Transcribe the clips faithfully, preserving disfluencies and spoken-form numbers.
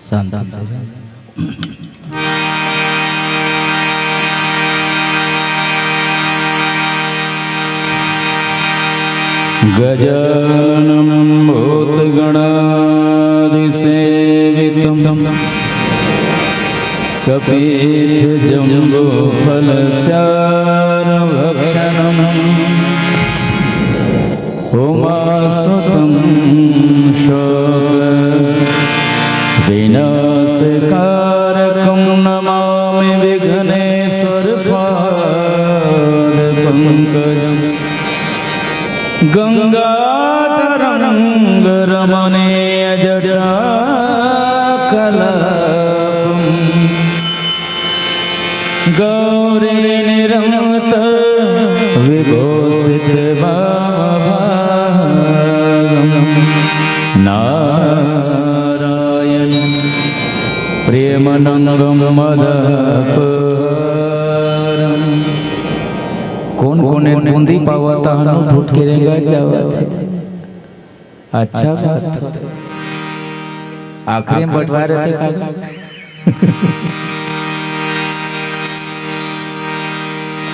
शांति से। गजाननं भूतगणादिसेवितं कपित्थजम्बूफलचारुभक्षणम्। उमासुतं शोकविनाशकारकं नमामि विघ्नेश्वरपादपङ्कजम्। गङ्गातरङ्गरमणीयजटाकलापम्। गौरीनिरन्तविभूषितवामभागम्। नारायणं प्रेमानन्दमदपहारम्। कोन कोन बूंदी पावत हनु, उठ के रेंगा जावत हे। अच्छा बात। आखिरी में बंटवाए रहिते का?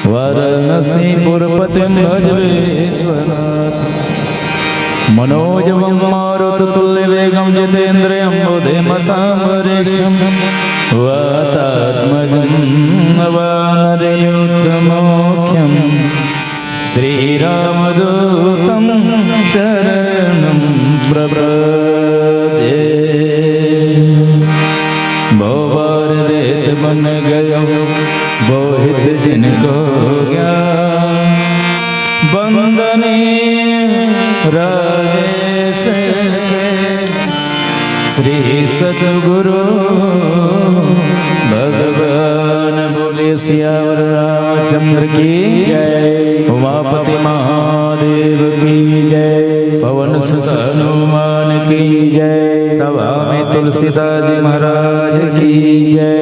वाराणसीपुरपतिं भज विश्वनाथ। मनोजवं मारुततुल्यवेगं जितेन्द्रियं बुद्धिमतां वरिष्ठम्। वातात्मजं वानरयूथमुख्यं श्रीरामदूतं शरणं प्रपद्ये। भव भारत बन गयो, बहुत जिनको ज्ञान। वंदनीय राजेश के श्री सतगुरु भगवान। बोले सियावर रामचंद्र की जय। उमापति महादेव की जय। पवन सुत हनुमान की जय। सभा में तुलसीदास जी महाराज की जय।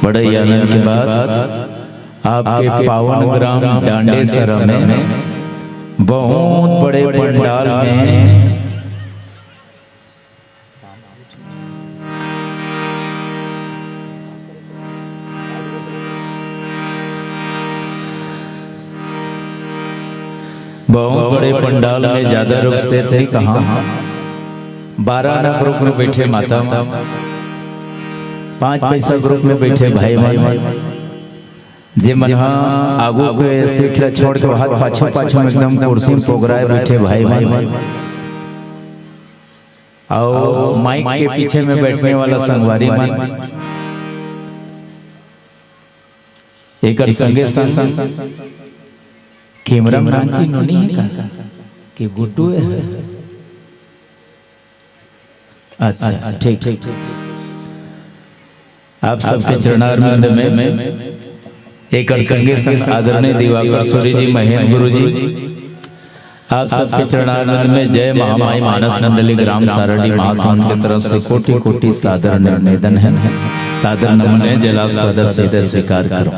बड़े आनंद की बात, आपके पावन ग्राम डांडेसरा में बहुत बड़े पंडाल में बहुत बड़े पंडाल में ज्यादा रूप से नहीं कहा, बारह आना ग्रुप में बैठे माता, पांच पैसा ग्रुप में बैठे भाई मन, जे मन ह आगू के सीट ला छोड़ के वहां पाछू पाछू में एकदम कुर्सी में पोगराए बैठे भाई मन, और माइक के पीछे में बैठने वाला संगवारी मन, एकर संगे संग कैमरा मैन जी नोनी है का, कि गुड्डू है? अच्छा, ठीक, ठीक। आप सबके चरणारविंद में एकर संगे संग आदरणीय दिवाकर सूरी जी, महेंद्र गुरु जी, आप सबके चरणारविंद में जय महामाई मानस मंडली ग्राम सारडी महासमुंद के तरफ से कोटि कोटि सादर निवेदन है, सादर नमन है, जेला आप सादर से स्वीकार करो।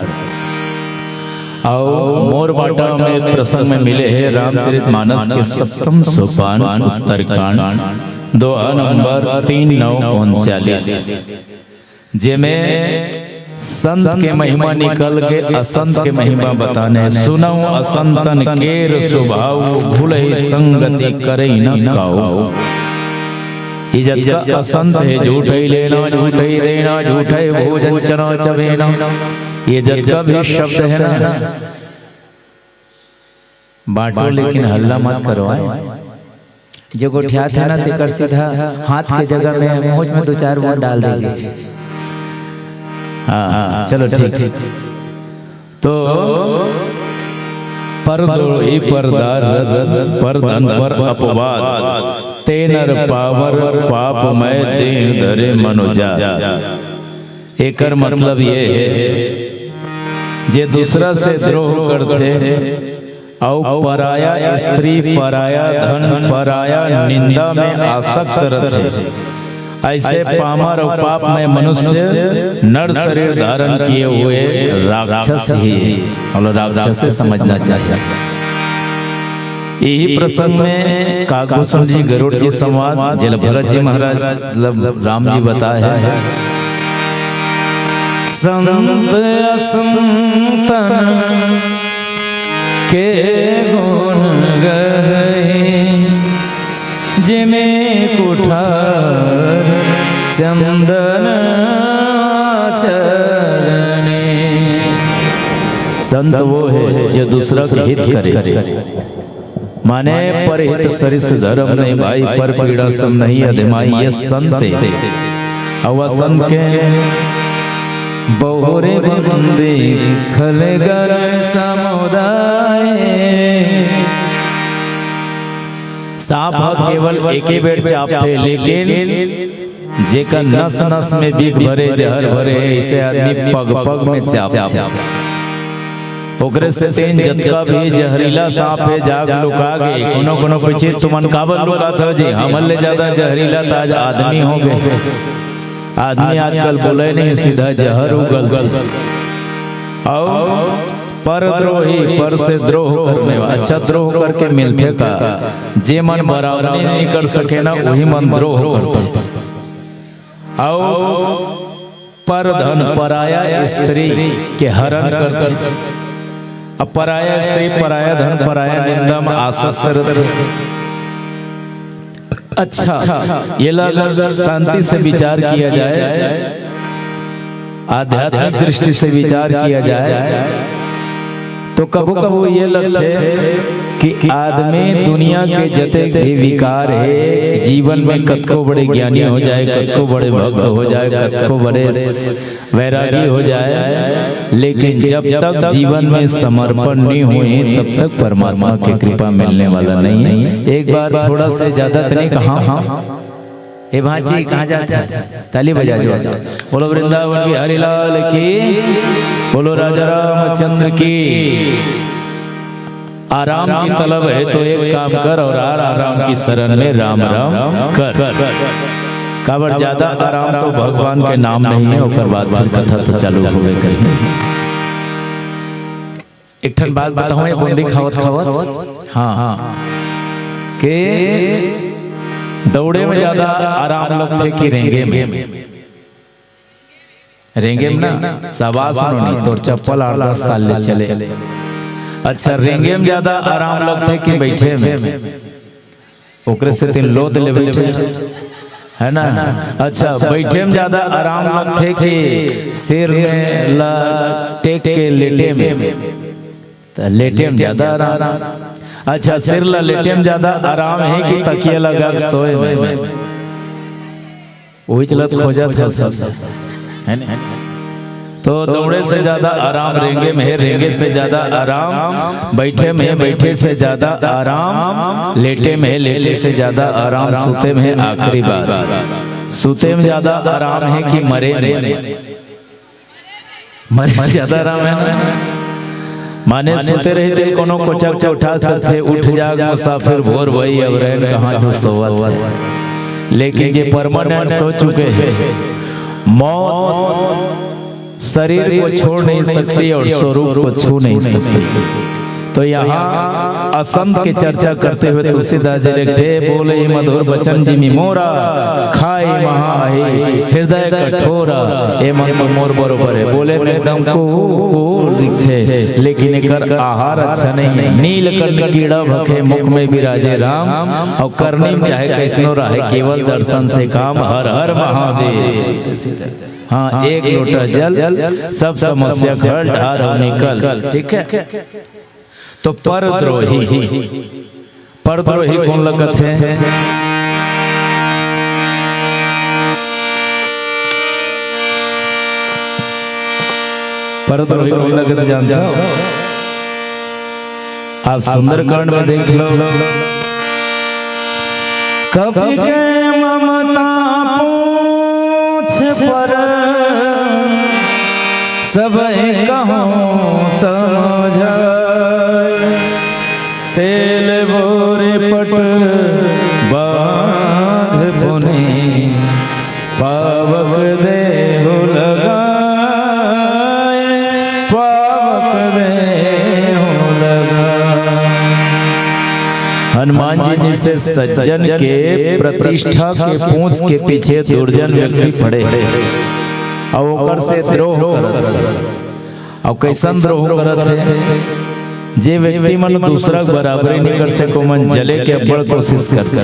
अउ मोर बाटा में प्रसंग में मिले हे रामचरित मानस के सप्तम सोपान उत्तरकांड, दोहा नंबर तीन नौ उनचालीस। जेमे संत के महिमा निकल के असंत के महिमा बताने। सुनहु असंतन केर सुभाव, भूलहि संगति करइ न काऊ। ये जतका असंत हे, झूठइ लेना, झूठइ देना, झूठइ भोजन चना चबेना, ये जतका भी शब्द हे ना, बांटो लेकिन हल्ला मत करो, आय। जो गोठियात हे ना, तेकर सीधा हाथ के जगह में, मुंह में दो चार बूंद डाल दीजिए। हाँ, हाँ, चलो, ठीक, ठीक। तो परद्रोही, परदार, परधन, पर अपवाद, ते नर पावर पाप मय देह धरे मनुजा। एकर मतलब ये हे, जे दूसरा से द्रोह करथे अउ पराया स्त्री, पराया धन, पराया निंदा में आसक्त रथे, ऐसे पामर अउ पाप में मनुष्य नर शरीर धारण किए हुए राक्षस ही हे। और राक्षस से समझना चाहिए। यही प्रसंग में काकभूषण जी गरुड़ जी संवाद, जेला भरत जी महाराज, मतलब राम जी बताए हैं। संत असंतन के गुण गहे, जिमे कुठार चंदन चरणे। संत वो हे, जो दूसरा के हित करे। माने, परहित सरिस धरम नहीं भाई, पर पीड़ा सम नहीं अधमाई, ये संत हे। अउ असंत के बहुरे बंदी खलगन समुदाय। सांप ह केवल एके बेर चापथे, लेकिन जेकर नस नस में बिख भरे, जहर भरे हे, ऐसे आदमी पग पग में चापथे। ओकरे सेती जतका भी जहरीला सांप हे, जाग लुका गे। कोनो कोनो पूछही, "तुमन काबर लुकात हो जी? हमर ले ज्यादा जहरीला त आज आदमी हो गे।" आदमी आजकल बोले नहीं, सीधा जहर उगलथे। अउ परद्रोही, पर से द्रोह करने वाला, अच्छा, द्रोह करके मिलथे का? जे मन बराबरी नहीं कर सके ना, वही मन द्रोह करथे। अउ परधन, पराया स्त्री के हरण करथे। अब पराया स्त्री, पराया धन, पराया निंदा में आसक्त रथे। अच्छा, ये ला अगर शांति से विचार किया जाए, आध्यात्मिक दृष्टि से विचार किया जाए, तो कभू कभू ये लगथे कि आदमी दुनिया के जतेक भी विकार हे, जीवन में कतको बड़े ज्ञानी हो जाए, कतको बड़े भक्त हो जाए, कतको बड़े वैरागी हो जाए, लेकिन जब तक जीवन में समर्पण नहीं होही, तब तक परमात्मा के कृपा मिलने वाला नहीं है। एक बार थोड़ा से ज्यादा तने कहा, "हे भांची, कहाँ जात हस?" ताली बजा दो। बोलो वृंदावन बिहारी लाल की, बोलो राजा रामचंद्र की। आराम की तलब हे तो एक काम कर अउ आ आराम की शरण में राम राम कर। काबर ज्यादा आराम तो भगवान के नाम नहीं हे, ओकर बाद फिर कथा तो चालू होबे करही। एक ठन बात बताहूं, ये बूंदी खावत खावत, हाँ, के दौड़े में ज्यादा आराम लगथे कि रेंगे में? रेंगे में ना, शाबाश नोनी, तोर चप्पल आठ दस साल ले चले। अच्छा, रेंगे में ज्यादा आराम लगथे कि बैठे में? ओकरे सेती लोद ले बैठे, है ना? अच्छा, बैठे में ज्यादा आराम लगथे कि सिर में ला टेक के लेटे में? त लेटे में ज्यादा आराम। अच्छा, सिर ला लेटे में ज्यादा आराम हे कि तकिया लगा के सोए में? वही चलत खोजत हो सब, है ना? तो दौड़े से ज्यादा आराम रेंगे में हे, रेंगे से ज्यादा आराम बैठे में हे, बैठे से ज्यादा आराम लेटे में हे, लेटे से ज्यादा आराम सूते में हे। आखिरी बात, सूते में ज्यादा आराम हे कि मरे में? मरे में ज्यादा आराम हे ना? माने सुते रहिते कोनो कोचक के उठा सकथे, उठ जाग मुसाफिर भोर भई, अब रहे कहाँ तू सोवत है। लेकिन जे परमानेंट सो चुके हैं, मौत शरीर को छोड़ नहीं सकती और स्वरूप को छू नहीं सकती। तो यहाँ असंत की चर्चा करते हुए तुलसीदास जी लिखथे, "बोले मधुर बचन जिमि मोरा, खाए महा आही हृदय कठोरा।" ए मन तो मोर बरोबर है, बोले में एकदम को, को दिखथे, लेकिन एकर आहार अच्छा नहीं है। नीलकंठ कीड़ा भखे मुख में विराजे राम, और करनी में चाहे कैसनो रहे, केवल दर्शन से काम। हर हर महादेव। हाँ, एक लोटा जल, सब समस्या घल ढार और निकल। ठीक है, तो परद्रोही, परद्रोही कोन ला कथे? परद्रोही कोन ला कथे, जानता हो? आप सुंदरकांड में देख लो, कपि के ममता पूछ पर, सब कहूँ समझाए। तेल बोरे पट बांध पुनि, पावक देहु लगाए, पावक देहु लगाए। हनुमान जी जैसे सज्जन के प्रतिष्ठा के पूंछ के पीछे दुर्जन व्यक्ति पड़े, और ओकर से द्रोह करत है। और कैसन द्रोह करत है? जे व्यक्ति मन दूसरा के बराबरी नहीं कर सके, मन जले के अब्बड़ कोशिश करथे।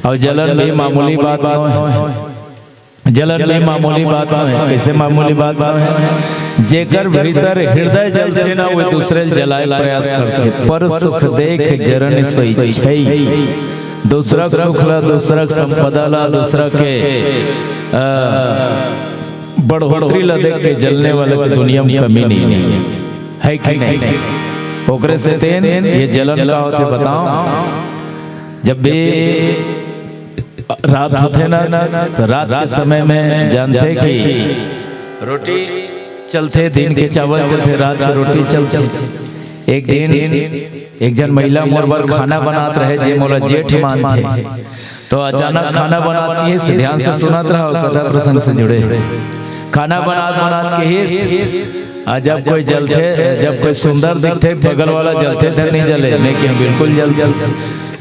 और जलन भी मामूली बात नोहे, जलन भी मामूली बात नोहे। कैसे मामूली बात नोहे? जेकर भीतर हृदय जलथे ना, वो दूसरे ल जलाए के प्रयास करथे। पर सुख देख जरन सोई छई। दूसरा के सुख ला, दूसरा के संपदा ला, दूसरा के, अ, बढ़ोतरी ला देख के जलने वाले के दुनिया में कमी नहीं है, है कि नहीं? ओकरे से तेन ये जलन का होथे, बताओ। जब भी रात होथे ना, तो रात के समय में जानथे कि रोटी चलथे, दिन के चावल चलथे, रात के रोटी चलथे। एक दिन एक जन महिला मोर बर खाना बनात रहे, जे मोला जेठ मानथे। तो अचानक खाना बनात किहिस, ध्यान से सुनत रहा, कथा प्रसंग से जुड़े। खाना बनात बनात किहिस, आ, जब कोई जलथे, जब कोई सुंदर दिखथे, बगल वाला जलथे, धन नहीं जले, मैं कहेंव बिल्कुल जलथे।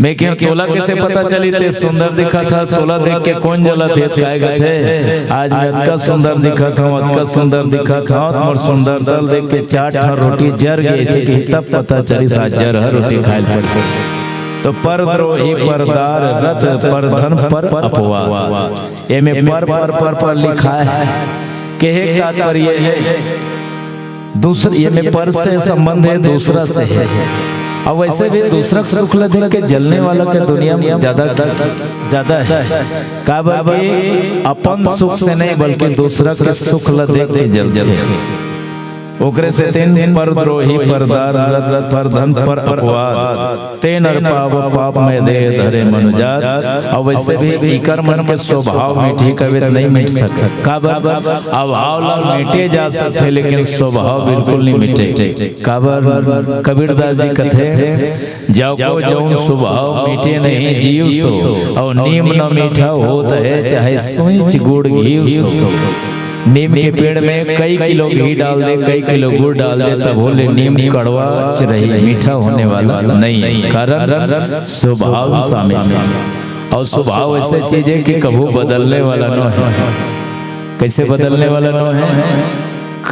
मैं कहेंव तोला कैसे पता चली ते सुंदर दिखत हस? तोला देख के कोन जलत हे? काय कथे, आज मैं अतका सुंदर दिखत हंव, अतका सुंदर दिखत हंव, मोर सुंदरता ल देख के चार ठन रोटी जर गे, ऐसे कही तब पता चलिस आज जरहा रोटी खाए ल पड़ही। तो परद्रोही, परदार, रत, परधन, पर अपवाद। एमे पर, पर, पर, पर लिखाय हे। कहे के तात्पर्य हे, दूसर-, एमे पर से संबंध हे, दूसरा से हे। अउ वैसे भी दूसरा के सुख ल देख के जलने वाला के दुनिया में ज्यादा, ज्यादा हे। काबर कि अपन सुख से नहीं, बल्कि दूसरा के सुख ल देख के जलथे। ओकरे सेतिन परद्रोही, परदार, रत, परधन, पर अपवाद, ते नर पाव पाप में देह धरे मनुजात। अउ वैसे भी इकर मन के स्वभाव मिटही कबे त नहीं मिट सकत। काबर? अभाव ला मिटे जा सकथे, लेकिन स्वभाव बिल्कुल नहीं मिटे। काबर? कबीरदास जी कथे, "जाको जौन स्वभाव मिटे नहीं जीव सो, अउ नीम न मीठा होत हे, चाहे सोइच गुड़ घीव सो।" नीम के पेड़ में कई किलो घी डाल दे, कई किलो गुड़ डाल दे, तभो ले नीम कड़वाच रही, मीठा होने वाला नहीं हे। कारण स्वभाव शामिल हे। अउ स्वभाव ऐसे चीज हे कि कभू बदलने वाला नो हे। कैसे बदलने वाला नो हे?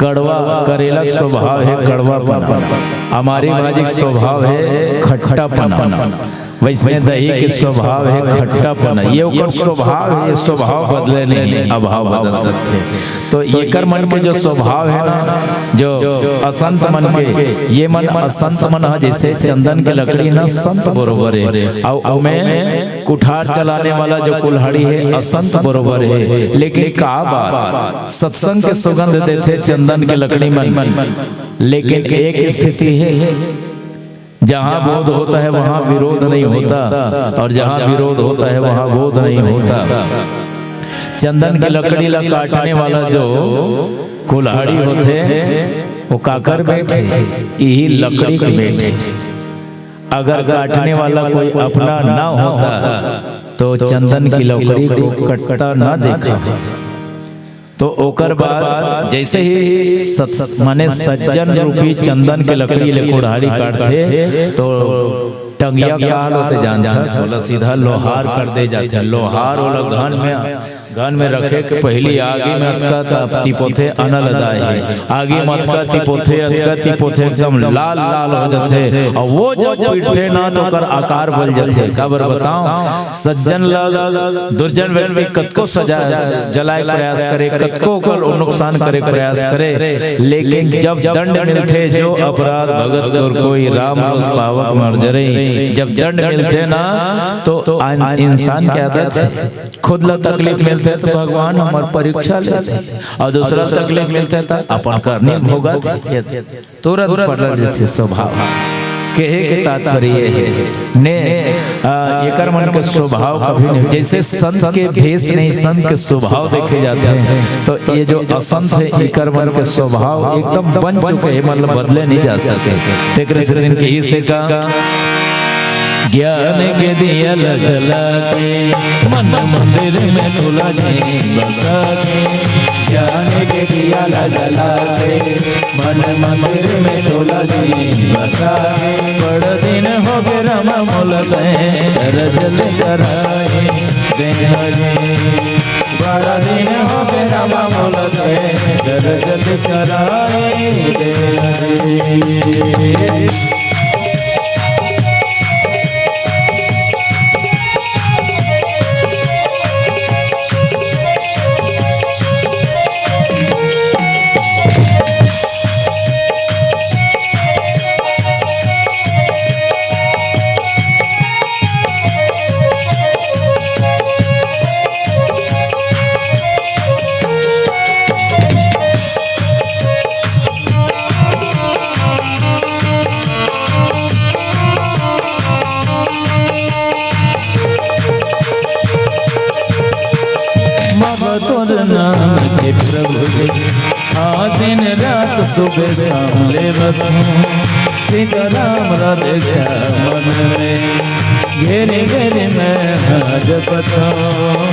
कड़वा, करेला के स्वभाव हे कड़वापना, अमारी भाजी के स्वभाव हे खट्टापना, वैसने दही के स्वभाव हे खट्टापना। ये ओकर स्वभाव हे, ये स्वभाव बदले नहीं, अभाव बदल सकथे। तो एकर मन के जो स्वभाव हे ना, जो असंत मन के, ये मन असंत मन ह, जैसे चंदन के लकड़ी ना संत बरोबर हे, अउ ओमे कुठार चलाने वाला जो कुल्हाड़ी हे, असंत बरोबर हे। लेकिन का बात, सत्संग के सुगंध देथे चंदन के लकड़ी मन, लेकिन एक स्थिति हे, जहाँ बोध होता है, वहाँ विरोध नहीं होता, और जहाँ विरोध होता है, वहाँ बोध नहीं होता। चंदन की लकड़ी ला काटने वाला जो कुल्हाड़ी होथे, वो काकर बेंट हे? इही लकड़ी के बेंट हे। अगर काटने वाला कोई अपना ना होता तो चंदन की लकड़ी को कटता ना देखा होता। तो ओकर बाद जैसे ही सत-, माने सज्जन रूपी चंदन के लकड़ी ले कुड़हाड़ी काटथे तो टंगिया काल होथे जानथस, ओला सीधा लोहार कर दे जाथे। लोहार ओला घन में, घन में रखे के पहिली आगी में अतका तप तिपोथे, अनल दाय हे। आगी में अतका तिपोथे, अतका तिपोथे, एकदम लाल लाल हो जाथे। अउ वो जब पिटथे ना तो ओकर आकार बदल जाथे। काबर बताओं, सज्जन ला दुर्जन व्यक्ति कतको सजा, जलाए के प्रयास करे, कतको ओकर नुकसान करे के प्रयास करे, लेकिन जब दंड मिलथे, जो अपराध भगत कर कोई, राम रोष पावक मर जरई, जब दंड मिलथे ना तो अन-, इंसान के आदत हे, खुद ला तकलीफ मिलथे तो भगवान हमर परीक्षा लेथे, अउ दूसरा ला तकलीफ मिलथे तो अपन करनी भोगत हे। तुरंत पलट जथे स्वभाव। कहे के तात्पर्य ये हे, ने, आ, एकर मन के स्वभाव कभी नहीं, जैसे संत के भेष नहीं, संत के स्वभाव देखे जाथे, तो ये जो असंत हे, एकर मन के स्वभाव एकदम बन चुके हे, मतलब बदले नहीं जा सके। तेकरे से दिन के ही से का ज्ञान के दिया ला जला के, मन मंदिर में तुला जी बसा के। ज्ञान के दिया ला जला के, मन मंदिर में तुला जी बसा के। बड़ा दिन हो गए रामा मोला तैं रजल कराए दे रे। बड़ा दिन हो गए रामा मोला तैं रजल कराए दे रे। बाबा तोर नाम के प्रभु जी, हाँ, दिन रात सुबह शाम लेवत हूँ। सीताराम राधे श्याम मन में घेरे घेरे मैं हाँ जपत हूँ।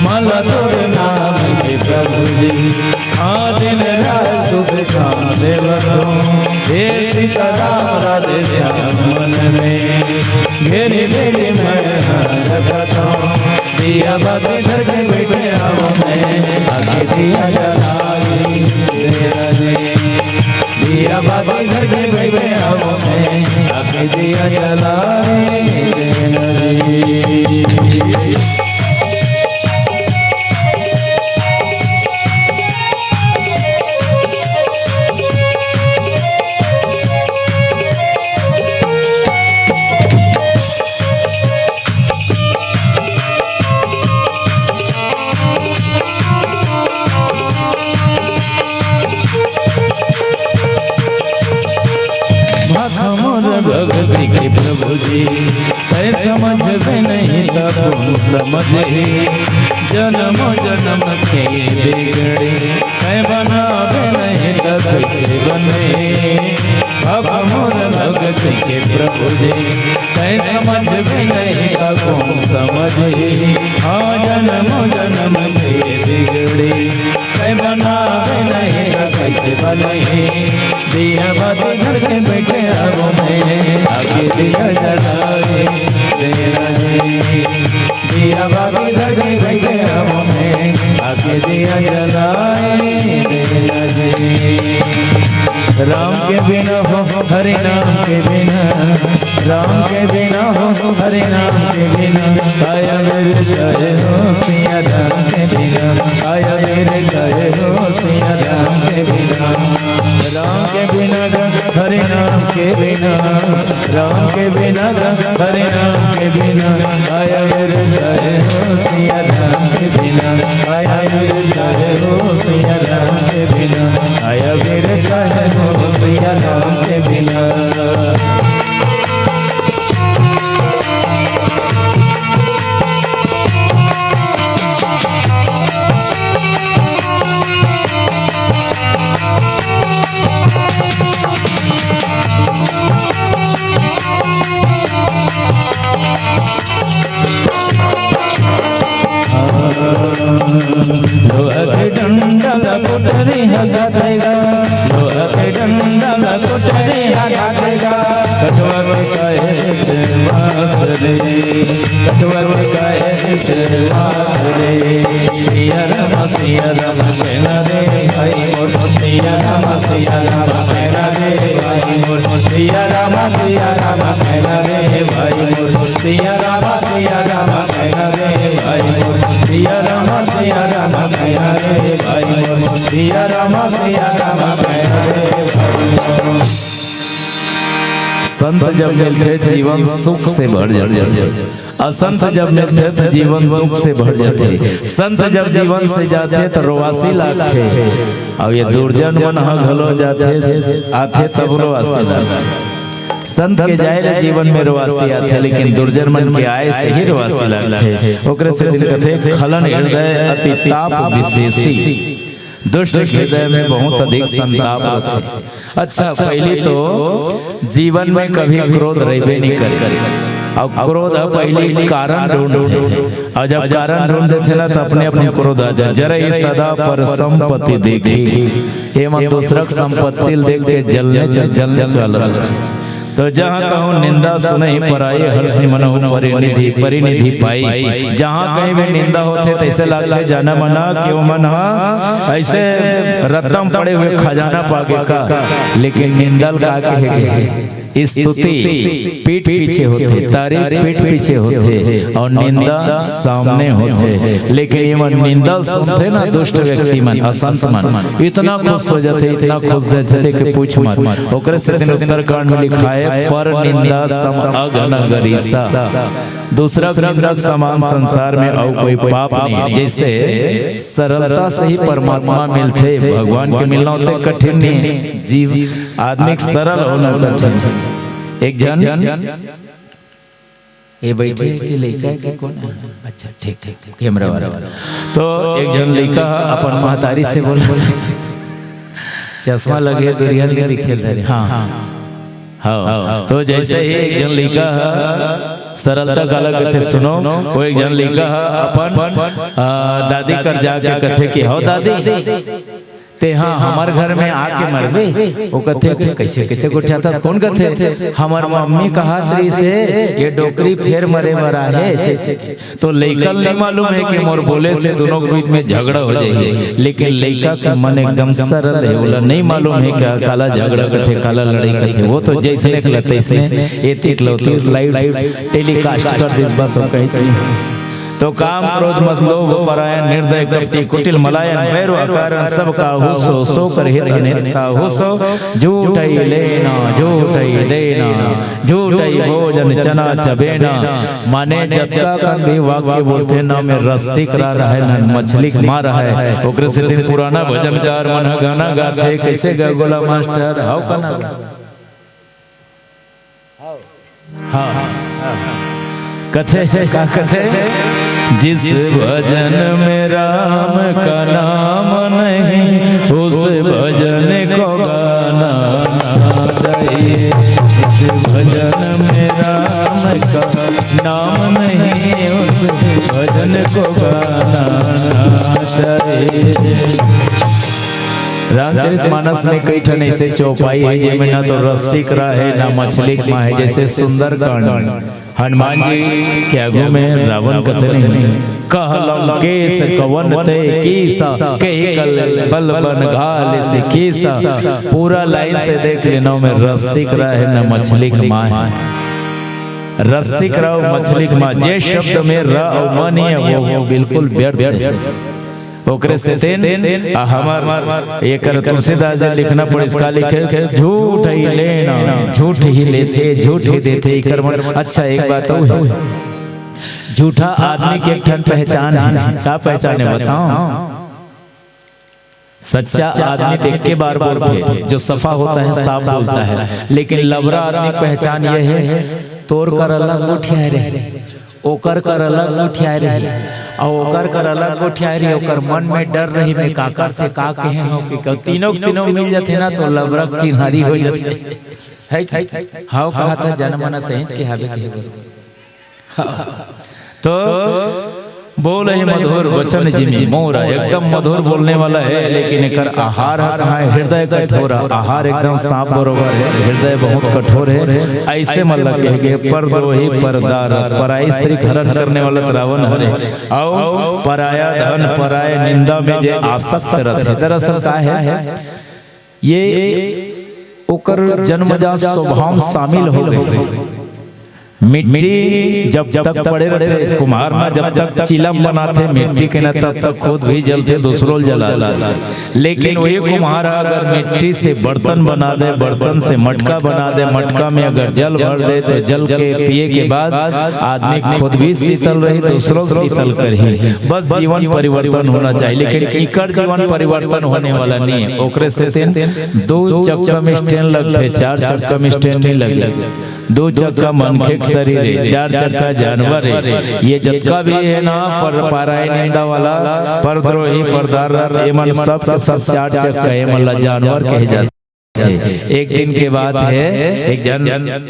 माला तोर नाम के प्रभु जी, हाँ, दिन रात सुबह शाम लेवत हूँ। हे सीताराम राधे श्याम मन में घेरे घेरे मैं हाँ जपत हूँ। दिया बाती धर के बैठे हूँ मैं, आके दिया जलाई दे रे। दिया बाती धर के बैठे हूँ मैं, आके दिया जलाई दे रे। भाखा मोर भगति के प्रभु जी, तैं समझबे नहीं त कोन समझही। जन्म जन्म के बिगड़ी, तैं बनाबे नहीं त कैसे बने। भाखा मोर भगति के प्रभु जी, तैं समझबे नहीं त कोन समझही। हाँ, जन्म जन्म के बिगड़ी, तैं बनाबे नहीं त कैसे बनही। दिया बाती धर के बैठे हूँ मैं, आके दिया जलाई दे रे। दिया बाती धर के बैठे हूँ मैं, आके दिया जलाई दे रे। राम के बिना हो, हरि नाम के बिना, राम के बिना हो, हरि नाम के बिना, काया मेरे काहे हो सिया राम के बिना, काया मेरे काहे हो सिया राम के बिना। राम के बिना गा, हरि नाम के बिना, राम के बिना गा, हरि नाम के बिना, काया मेरे काहे हो सिया राम के बिना, काया मेरे काहे हो सिया राम के बिना, काया मेरे काहे हो सिया राम के बिना। लोहा के डंडा ला कोटरी ह काटेगा, लोहा के डंडा ला कोटरी ह काटेगा। कठवा में कहे से मास रे, कठवा में कहे से मास रे। सिया राम, सिया राम कहना रे भाई मोर, सिया राम, सिया राम कहना रे भाई मोर, सिया राम, सिया राम कहना रे भाई मोर, सिया राम, सिया राम कहना रे भाई मोर, सिया राम, सिया राम कहना रे भाई मोर, सिया राम, सिया राम कहना रे भाई मोर। संत जब मिलथे, जीवन सुख से भर जाथे। असंत जब मिलथे, तो जीवन दुख से भर जाथे। संत जब जीवन से जाथे, तो रोवासी लागथे। अउ ये दुर्जन मन ह घलो जाथे, आथे, तब रोवासी लागथे। संत के जाए ले जीवन में रोवासी आथे, लेकिन दुर्जन मन के आए से ही रोवासी लागथे। ओकरे सेती कथे, "खलन हृदय अति ताप विशेषी।" दुष्ट हृदय में बहुत अधिक संताप होथे। अच्छा, पहली तो जीवन में कभी क्रोध रहिबे नहीं करे, अउ क्रोध ह पहली कारण ढूंढथे, अउ जब कारण ढूंढ देथे ना, तो अपने अपन क्रोध आ जाए। "जरई सदा पर संपत्ति देखी।" ये मन दूसरा के संपत्ति ल देख के जलने च-, जलने वाला रहिथे। तो जहाँ कहूँ निंदा सुनहि पराई, हरषि मनहु परिनिधि, परिनिधि पाई। जहाँ कहीं भी निंदा होथे, तैसे लागथे, जाना मना कि वो मन ह ऐसे रत्ता म पड़े हुए खजाना पागे का। लेकिन निंदा ल का कहे गे? स्तुति पीठ पीछे होथे, तारीफ पीठ पीछे होथे, अउ निंदा सामने होथे। लेकिन ये मन निंदा सुनथे ना, दुष्ट व्यक्ति मन, असंत मन, इतना खुश हो जाथे, इतना खुश हो जाथे कि पूछ मत। ओकरे सेती उत्तरकांड में लिखाय, "पर निंदा सम अघ न गरीसा।" दूसरा के निंदा के समान संसार में अउ कोई पाप नहीं है। जैसे सरलता से ही परमात्मा मिलथे, भगवान के मिलना होथे कठिन नहीं है। जीव आदमी के सरल होना कठिन। एक झन, ये बैठे के लइका के कौन है? अच्छा, ठीक, ठीक, ठीक, कैमरा वाला। तो एक झन लइका ह अपन महतारी से बोले, चश्मा लगे, दुरिया ले दिखे धरे। हाँ, हाँ। तो जैसे ही एक झन लइका ह, सरलता काला कथे, सुनो, वो एक झन लइका ह अपन, आ, दादी कर जाके कथे कि, "हो दादी, ते हा हमर घर में आके मरबे।" वो कथे कि, "कैसे, कैसे गोठियाथस?" कौन कथे? "हमर मम्मी कहत रहिस हे, ये डोकरी फेर मरे बर आहे।" तो लइका ल नहीं मालूम है कि मोर बोले से दोनों के बीच में झगड़ा हो जाही, लेकिन लइका के मन एकदम सरल है, ओला नहीं मालूम है क्या काला झगड़ा कथे, काला लड़ाई कथे। वो तो जैसने के तैसने एती इकलौती live telecast कर दे, बस, और कहीं नहीं। तो काम, क्रोध, मद, लोभ, परायण, निर्दय, कपटी, कुटिल, मलायन, भैरव, अकारण, सब काहू सो, सो कर हित अनित काहू सो, झूठई लेना, झूठई देना, झूठई भोजन चना चबेना। माने जतका कन भी वाक्य बोलथे ना, में रस्सी करा रहे ना, मछली के मार रहे। ओकरे सेती पुराना भजनकार मन ह गाना गाथे, कैसे गा गोला मास्टर? हाव गाना गा। हाँ, हाँ। कथे, का कथे? जिस भजन में राम का नाम नहीं, उस भजन को गाना ना चाहिए। जिस भजन में राम का नाम नहीं, उस भजन को गाना ना चाहिए। रामचरित मानस में कई ठन ऐसे चौपाई है, जेमे ना तो रस्सी करा है, ना मछली के मार है, जैसे सुंदरकांड। हनुमान जी के आगू में रावण कथे नहीं, "कह लंकेश कवन ते कीसा, कहि कल बल बन घाल से कीसा।" पूरा लाइन से देख लेना, में रस्सी करा है, ना मछली के मार है। रस्सी करा अउ मछली के मार, जे शब्द में र अउ म नहीं है, वो, वो बिल्कुल व्यर्थ है। ओकरे सेती आ हमर एकर तुलसीदास जी लिखना पड़िस, का लिखे? "झूठ ही लेना, झूठ ही लेथे, झूठ ही देथे।" एकर मन, अच्छा, एक बात अउ है, झूठा आदमी के एक ठन पहचान है। का पहचान है, बताओ? सच्चा आदमी तो एके बार बोलथे, जो सफा होता है, साफ बोलता है, लेकिन लबरा आदमी के पहचान ये है, तोर कर अलग गोठियाए रहे, ओकर कर अलग गोठियाए रही, अउ ओकर कर अलग गोठियाए रही, ओकर मन में डर रही, मैं काकर से का कहे हूँ कि कहूँ तीनों के तीनों मिल जाथे ना, तो लबरा के चिन्हारी हो जाथे। है कि? हाँ, कहा था, जाना माना सहेज के हावे के। तो बोलहि मधुर वचन जिमि मोरा, एकदम मधुर बोलने वाला है, लेकिन एकर आहार ह कहाँ है? हृदय कठोरा। आहार एकदम सांप बरोबर है, हृदय बहुत कठोर है। ऐसे मन ला कहे के परद्रोही, परदार, पराई स्त्री के हरण करने वाला तो रावण हरे, अउ पराया धन, पराय निंदा में जे आसक्त रथे। दरअसल का है, ये ओकर जन्मजात स्वभाव में शामिल हो गए। मिट्टी जब तक पड़े रथे, कुम्हार मन जब तक चिलम बनाथे मिट्टी के न, तब तक खुद भी जलथे, दूसरो ल जला देथे। लेकिन वही कुम्हार अगर मिट्टी से बर्तन बना दे, बर्तन से मटका बना दे, मटका में अगर जल भर दे, तो जल के पिए के बाद आदमी खुद भी शीतल रही, दूसरो ल शीतल करही। बस जीवन परिवर्तन होना चाहिए, लेकिन इकर जीवन परिवर्तन होने वाला नहीं है। ओकरे सेती दू चक्का में stand लगथे, चार चक्का में stand नहीं लगे। दू चक्का मनखे के शरीर है, चार चक्का जानवर है। ये जतका भी है ना, पर पराई निंदा वाला, परद्रोही, परदार, ये मन सब के सब चार चक्का, ये मन ला जानवर कहे जाथे। एक दिन के बात है, एक जन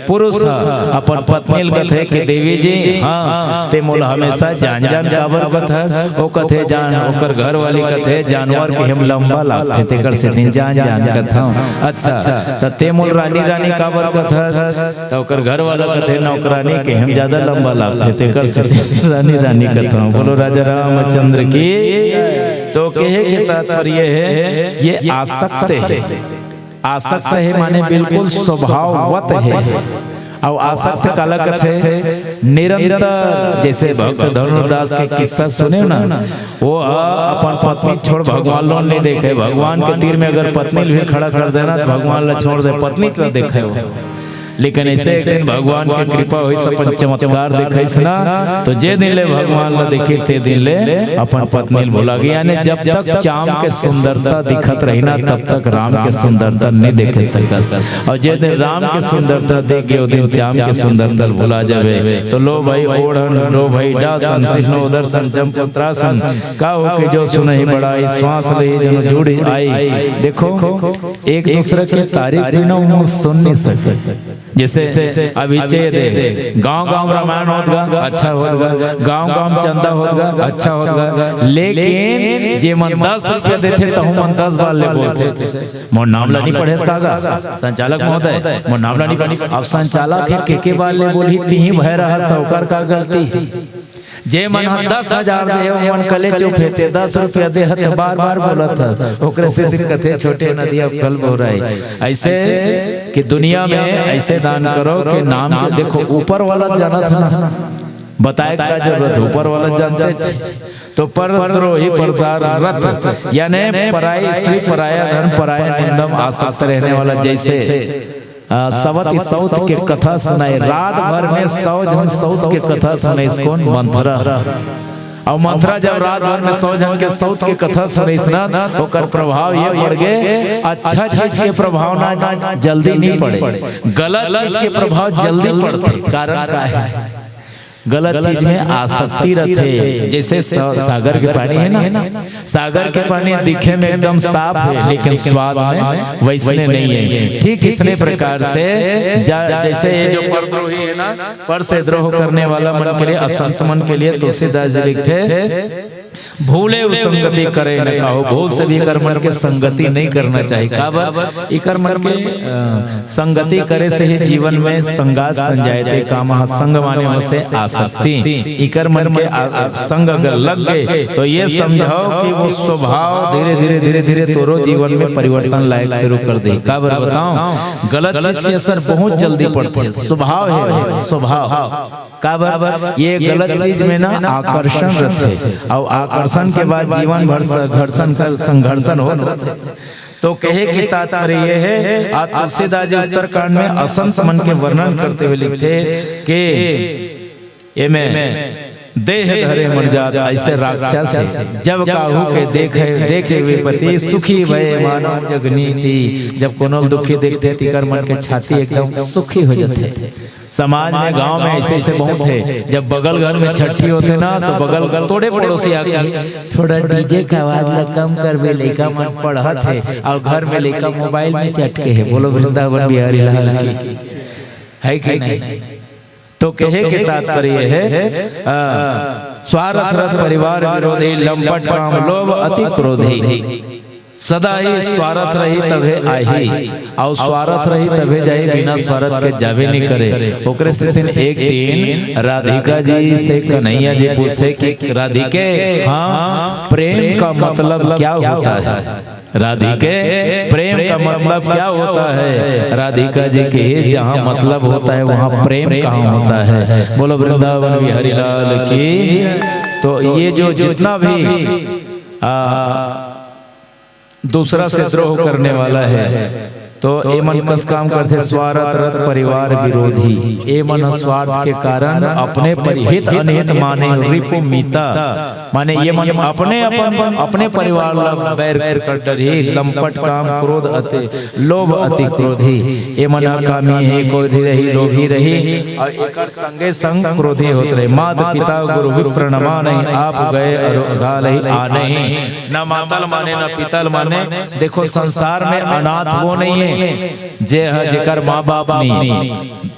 पुरुष ह अपन पत्नी ल कथे कि देवी जी, हाँ, ते मोला हमेशा जान जान काबर कथस? ओ कथे, जान, ओकर घर वाली कथे, जानवर के हम लंबा लागथे, तेकर सेती जान जान कथंव। अच्छा, त ते मोला रानी रानी काबर कथस? त ओकर घर वाला कथे, नौकरानी के हम ज्यादा लंबा लागथे, तेकर सेती रानी रानी कथंव। बोलो राजा रामचंद्र की। तो कहे के तात्पर्य है, ये आसक्त है। आसक्त है माने बिल्कुल स्वभाववत है। अउ आसक्त काला कथे? निरंतर। जैसे भक्त धनुर्दास के किस्सा सुने ना, वो ह अपन पत्नी छोड़ भगवान ल नहीं देखे। भगवान के तीर में अगर पत्नी ल भी खड़ा कर देना, तो भगवान ला छोड़ दे, पत्नी ला देखे वो। लेकिन ऐसे एक दिन भगवान के कृपा होइस, अपन चमत्कार दिखाइस ना, तो जे दिन ले भगवान ला देखे, ते दिन ले अपन पत्नी ल भुला गे। यानी जब तक चाम के सुंदरता दिखत रही ना, तब तक राम के सुंदरता नहीं देखे सकस। अउ जे दिन राम के सुंदरता देख गे, ओ दिन चाम के सुंदरता ल भुला जाबे। तो लो भाई ओढ़न, लो भाई डासन, सिसनो दर्शन, जम पुत्रासन, का हो के जो सुनहि बड़ाई, श्वास लेहि जनु जुड़ि आई। देखो, एक दूसरे के तारीफ बिना हम सुन नहीं सकते। जैसे अभी चेत हे, गांव गांव रामायण होत गा, अच्छा होत गा, गांव गांव चंदा होत गा, अच्छा होत गा, लेकिन जे मन दस रुपया देथे, तहु मन दस बार ले बोलथे, मोर नाम ला नहीं पढ़ेस का गा, संचालक महोदय, मोर नाम ला नहीं पढ़े। अब संचालक हे, के के बार ले बोलही, तिही भय रहस, त ओकर का गलती? जे मन ह दस हजार दे, ओ मन कले चुप हे, ते दस रुपया दे ह, त बार बार बोलत ह, ओकरे सेती कथे छोटे नदिया फल बोराई। ऐसे कि दुनिया में ऐसे दान करो कि नाम के, देखो, ऊपर वाला जानत ना, बताए का जरूरत है, ऊपर वाला जानते। तो परद्रोही, परदार रत, यानी पराई स्त्री, पराया धन, पराया निंदम आसक्त रहने वाला, जैसे अ, सवत सौत के कथा सुनाए, रात भर में सौ झन सौत के कथा सुनाइस। कोन? मंथरा। अउ मंथरा जब रात भर में सौ झन के सौत के कथा सुनाइस ना, ओकर प्रभाव ये पड़ गे, अच्छा चीज के प्रभाव ना जल्दी नहीं पड़े, गलत चीज के प्रभाव जल्दी पड़थे। कारण का है? गलत चीज में आसक्ति रथे। जैसे सा-, सागर के पानी है ना, सागर के पानी दिखे में एकदम साफ है, लेकिन स्वाद में वैसने नहीं है। ठीक इसने प्रकार से जा-, जैसे ये जो परद्रोही है ना, पर से द्रोह करने वाला मन के लिए, असंत मन के लिए तुलसीदास जी लिखथे, भूले उ संगति करे न काहू, भूल से भी इकर मन के संगति नहीं करना चाहिए। काबर? इकर मन के, अ, संगति करे से ही जीवन में संगात संजायते। कामः संग माने होथे आसक्ति। इकर मन के आ-, आ-, संग अगर लग गे, तो ये समझो कि वो स्वभाव धीरे-धीरे, धीरे-धीरे तोरो जीवन में परिवर्तन लायक शुरू कर दे। काबर बताओ, गलत चीज के असर बहुत जल्दी पड़थे। स्वभाव है, स्वभाव। काबर? ये गलत चीज में ना आकर्षण रथे, अउ आकर्षण के बाद जीवन भर संघर्षण कर, संघर्षण होत रथे। तो कहे के तात्पर्य ये है, आज तुलसीदास जी उत्तरकांड में असंत मन के वर्णन करते हुए लिखथे कि एमे देह धरे मन जात ऐसे राक्षस है, जब काहू के देखे, देखे विपत्ति सुखी भए मानव जग नीति। जब कोनो ल दुखी देखथे, तिकर मन के छाती एकदम सुखी हो जाथे। समाज में, गांव में ऐसे ऐसे बहुत है। जब बगल घर में छट्ठी होथे ना, तो बगल तोड़े पड़ोसी आके, "थोड़ा डीजे का आवाज ला कम करबे, लइका मन पढ़त है, अउ घर में लइका मोबाइल में चटके है।" बोलो वृंदावन बिहारी लाल की, है कि नहीं? तो कहे के तात्पर्य है, आ, स्वार्थ रत परिवार विरोधी, लंपट काम लोभ अति क्रोधी। सदा ही स्वार्थ रही तभे आही, अउ स्वार्थ रही तभे जाही, बिना स्वार्थ के जाबे नहीं करे। ओकरे सेतिन एक दिन राधिका जी से कन्हैया जी पूछथे कि राधिके, हाँ, प्रेम का मतलब क्या होता है? राधिके, प्रेम का मतलब क्या होता है? राधिका जी कहे, जहाँ मतलब होता है, वहाँ प्रेम कहाँ होता है? बोलो वृंदावन बिहारी लाल की। तो ये जो जितना भी, आ, दूसरा से द्रोह करने वाला है, तो एमन कस काम करथे, स्वार्थ रत परिवार विरोधी। एमन ह स्वार्थ के कारण अपने परिहित अनहित माने रिपु मीता, माने ये मन अपने अपन, अपने परिवार ला बैर कर डरही। लंपट काम क्रोध अति, लोभ अति क्रोधी। ये मन ह कामी हे, क्रोधी रही, लोभी रही, अउ एकर संगे संग क्रोधी होत रहे। मात पिता गुरु विप्र न मानही, आप गए अरु अघालही आनही। न मातल माने, न पितल माने। देखो, संसार में अनाथ वो नहीं है जे ह, जेकर माँ बाप नहीं है।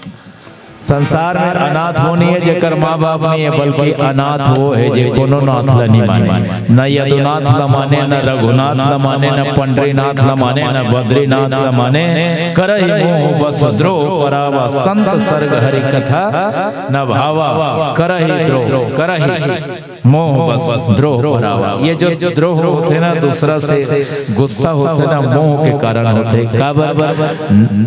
संसार में अनाथ वो नहीं है जेकर माँ बाप नहीं है, बल्कि अनाथ वो है जे कोनो नाथ ला नहीं माने। न यदुनाथ ला माने, न रघुनाथ ला माने, न पंडरीनाथ ला माने, न बद्रीनाथ ला माने। करही मोह बस द्रोह परावा, संत सर्ग हरि कथा न भावा। करही द्रोह, करही मोह बस द्रोह परावा। ये जो द्रोह होथे ना, दूसरा से गुस्सा होथे ना, मोह के कारण होथे। काबर?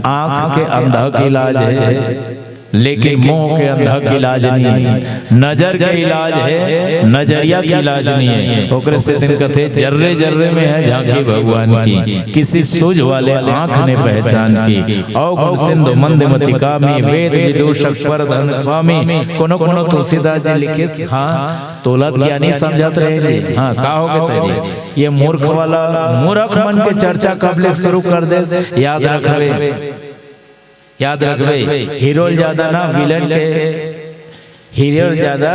आँख के अंधा के इलाज है, लेकिन मोह के अंधा के इलाज नहीं है। नजर के इलाज है, नजरिया के इलाज नहीं है। ओकरे सेतिन कथे, जर्रे जर्रे में है झांकी भगवान की, किसी सूझ वाले आँख ने पहचान की। अवगुण सिंधु मंद मति कामी, वेद विदूषक पर धन स्वामी। कोनो कोनो तुलसीदास जी लिखे, हाँ, तोला त ज्ञानी समझत रहे। हाँ, का हो गे तेरी? ये मूर्ख वाला, मूर्ख मन के चर्चा कब ले शुरू कर दे, याद रखबे, याद रखबे। हीरो ले ज्यादा ना विलन के, हीरो ले ज्यादा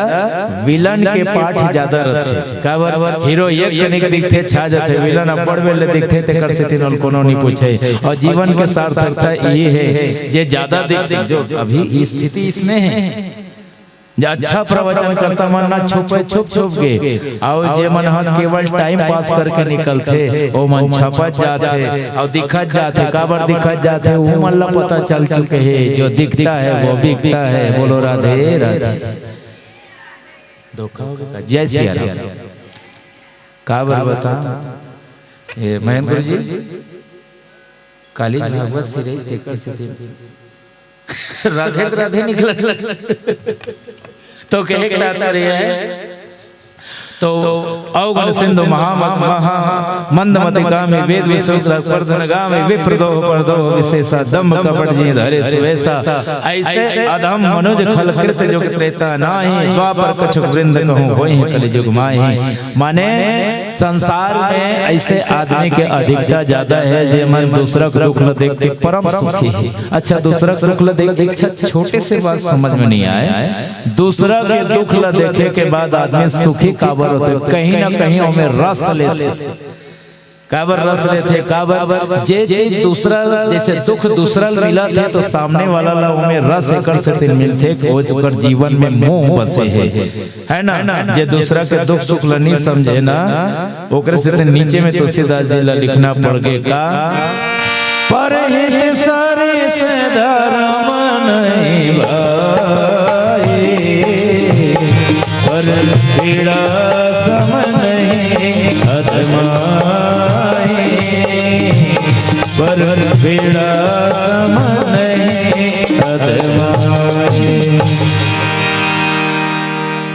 विलन के पाठ ज्यादा रथे। काबर? हीरो एक कनिक दिखथे, छा जाथे, विलन अब्बड़ बेर ले दिखथे, तेकर सेती ओला कोनो नहीं पूछे। अउ जीवन के सार्थकता ये है, जे ज्यादा दिखथे, जो अभी स्थिति इसने है। जे अच्छा प्रवचन करता मन ना छुपे, छुप छुप के, अउ जे मन ह केवल टाइम पास करके निकलथे, ओ मन छपत जाथे, अउ दिखत जाथे। काबर दिखत जाथे? ओ मन ला पता चल चुके हे, जो दिखता है वो बिकता है। बोलो राधे राधे। धोखा हो गया। जय सिया राम। काबर बता, ये महेंद्र गुरु जी, काली भागवत सिरे तेकर सेती राधे से राधे निकलत। तो कहे के तात्पर्य है, तो अवगुण सिंधु महा, महा, मंद मति कामी, वेद विदूषक पर धन गामी, विप्र दोह पर दोह विशेषा, दंभ कपट जिन धरे सुबेसा। ऐसे अधम मनुज खल कृत जुग त्रेता नाही, द्वापर कछुक वृंद कहूँ होइहीं कलि जुग माही। माने संसार में ऐसे आदमी के अधिकता ज्यादा है, जे मन दूसरा के दुख ल देख के परम सुखी है। अच्छा, दूसरा के दुख ल देख, एक छ-, छोटे से बात समझ में नहीं आए, दूसरा के दुख ल देखे के बाद आदमी सुखी काबर होथे? कहीं ना कहीं ओमे रस लेथे। काबर रस लेथे? काबर जे चीज दूसरा, जैसे दुख दूसरा ल मिलत हे, तो सामने वाला ला ओमे रस एकर सेती मिलथे, ओ ओकर जीवन में मोह बसे हे, है ना? जे दूसरा के दुख सुख ल नहीं समझे ना, ओकरे सेती नीचे में तुलसीदास जी ला लिखना पड़ गे का, परहित सरिस धरम नहीं भाई, पर पीड़ा सम नहीं अधमाई, पर पीड़ा सम नहीं अधमाई।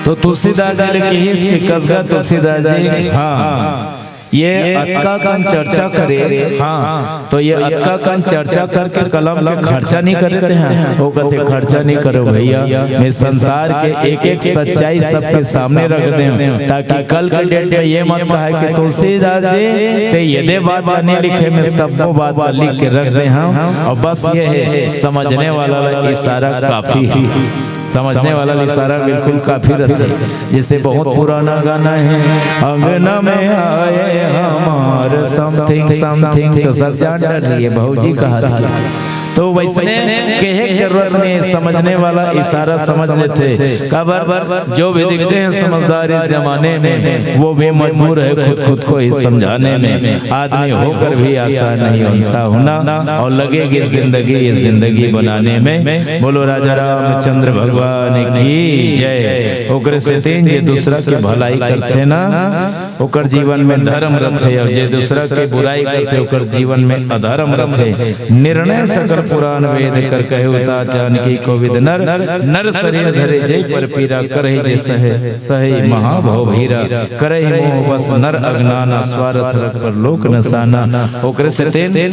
तो तुलसीदास जी ले किहिस कि कस गा तुलसीदास जी, हाँ, ये अतका कन चर्चा करे, हाँ, तो ये अतका कन चर्चा करके कलम के खर्चा नहीं करे ते हैं। वो कहते, खर्चा नहीं करो भैया, मैं संसार के एक एक सच्चाई सबके सामने रख दे हूँ, ताकि कल के डेट में ये मत कहा कि तुलसीदास जी ते ये दे बात नहीं लिखे, मैं सबको बात लिख के रख दे हूँ। और बस ये है, समझने वाला ला इशारा काफी है। समझने वाला ला इशारा बिल्कुल काफी रहता है। जैसे बहुत पुराना गाना है, अंगना में आए हमार समथिंग समथिंग, तो सब जान रही है, भौजी कहा थी। तो वैसने कहे के जरूरत नहीं, समझने वाला इशारा समझ लेथे। काबर, जो भी दिखते हैं समझदार इस जमाने में, वो भी मजबूर है खुद खुद को ही समझाने में। आदमी होकर भी आसान नहीं इंसान होना, और लगेगी जिंदगी ये जिंदगी बनाने में। बोलो राजा रामचंद्र भगवान की जय। ओकरे सेती जे दूसरा के भलाई करथे ना, ओकर जीवन में धर्म रथे, और जे दूसरा के बुराई करथे, ओकर जीवन में अधर्म रथे। निर्णय सकल पुराण वेद कर, कहे उता जानकी कोविद नर। नर शरीर धरे जे पर पीरा, करहि जे सहे, सहे महाभव भीरा। करहि मोह बस नर अगनाना, स्वार्थ रख पर लोक नसाना। ओकरे सेती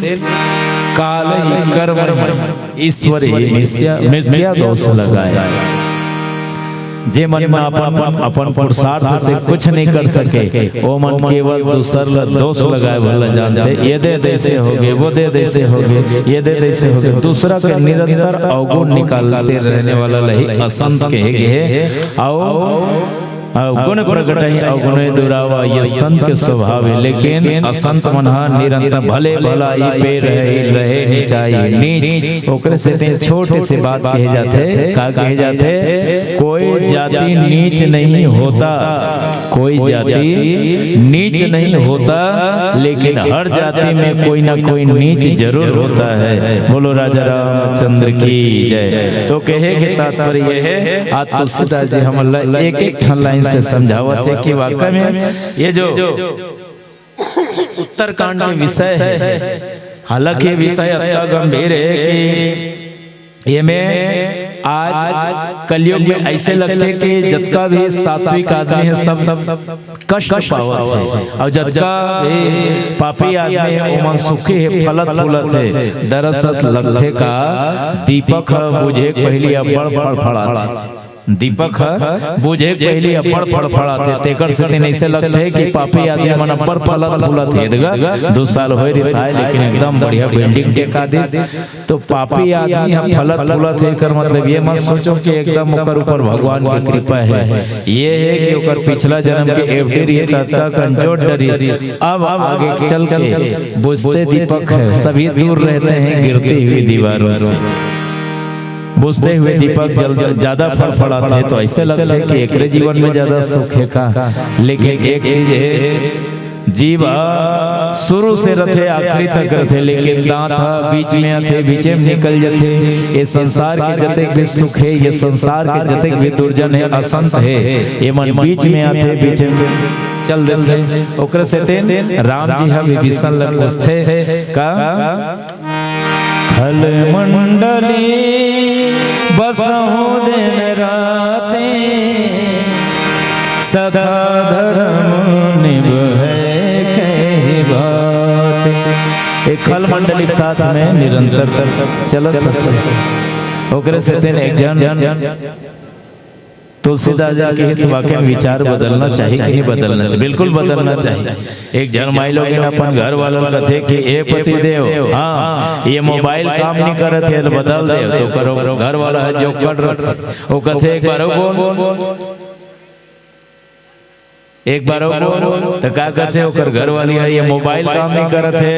काल ही कर्म ही ईश्वर ही मिथ्या, मिथ्या दोष लगाए। जे मन अपन, अपन पुरुषार्थ से कुछ नहीं कर सके, वो मन केवल दूसर ला दोष लगाए भला जानथे। ये दे देसे होगे, वो दे देसे होगे, ये दे देसे होगे। दूसरा के निरंतर अवगुण निकालते रहने वाला ला ही असंत कहे गे हे। अउ अवगुण प्रगटहि अवगुणे दुरावा, ये संत के स्वभाव है। लेकिन असंत मन ह निरंतर भले भलाई पे रहे, रहे नीचाई नीच। ओकरे सेती छोटे से बात कहे जाथे। का कहे जाथे? कोई जाति नीच नहीं होता, कोई जाति नीच नहीं होता, लेकिन हर जाति में कोई ना कोई नीच जरूर होता है। बोलो राजा रामचंद्र की जय। तो कहे के तात्पर्य ये है, आज तुलसीदास जी हमन ला एक एक ठन लाइन से समझावत हे कि वाकई में ये जो उत्तरकांड के विषय है, हालांकि ये विषय अतना गंभीर है कि ये में आज कलयुग में ऐसे लगथे कि जतका भी सात्विक आदमी है, सब कष्ट पावत है, और जतका भी पापी आदमी है, ओमन सुखी है, फलत फूलत है। दरअसल लगथे का, दीपक ह बुझे के पहिली अब्बड़ फड़फड़ाथे। दीपक ह बुझे के पहिली अब्बड़ फड़फड़ाथे, तेकर सेती अइसे लगथे कि पापी आदमी मन अब्बड़ फलत फूलत हे। दू साल होय रिसाय, लेकिन एकदम बढ़िया बिल्डिंग टेका दिस। तो पापी आदमी ह फलत फूलत हे, एकर मतलब ये मत सोचो कि एकदम ओकर ऊपर भगवान के कृपा है। ये है कि ओकर पिछला जन्म के एफडी रहिस, ततका कमजोर डरिस। अब आगे चल के बुझथे दीपक है, सभी दूर रहते हैं गिरती हुई दीवारों से। बुझते हुए दीपक जल, ज्यादा फड़फड़ाथे, तो ऐसे लगथे कि एकरे जीवन में ज्यादा सुख है का। लेकिन एक चीज है, जीव ह शुरू से रथे, आखिरी तक रथे, लेकिन दांत ह बीच में आथे, बीचे में निकल जथे। ये संसार के जतेक भी सुख हे, ये संसार के जतेक भी दुर्जन हे, असंत हे, ये मन बीच में आथे, बीचे में चल देथे। ओकरे सेती राम जी ह विभीषण ल पूछथे का, खल मंडली बसहु दिन राते, सखा धर्म निबहे कहि बाते। एक खल मंडली के साथ में निरंतर चलत हस्ते। ओकरे सेती एक झन तुलसीदास जी के इस वाक्य में विचार बदलना चाहिए कि नहीं बदलना चाहिए? बिल्कुल बदलना चाहिए। एक झन माईलोगिन अपन घर वाला ल कथे कि ए पति देव, हाँ, ये मोबाइल काम नहीं करत हे, एला बदल दे। तो ओकर घर वाला ह जो कट रथे, वो कथे एक बार अउ बोल, एक बार अउ बोल। तो का कथे ओकर घर वाली ह, ये मोबाइल काम नहीं करत हे,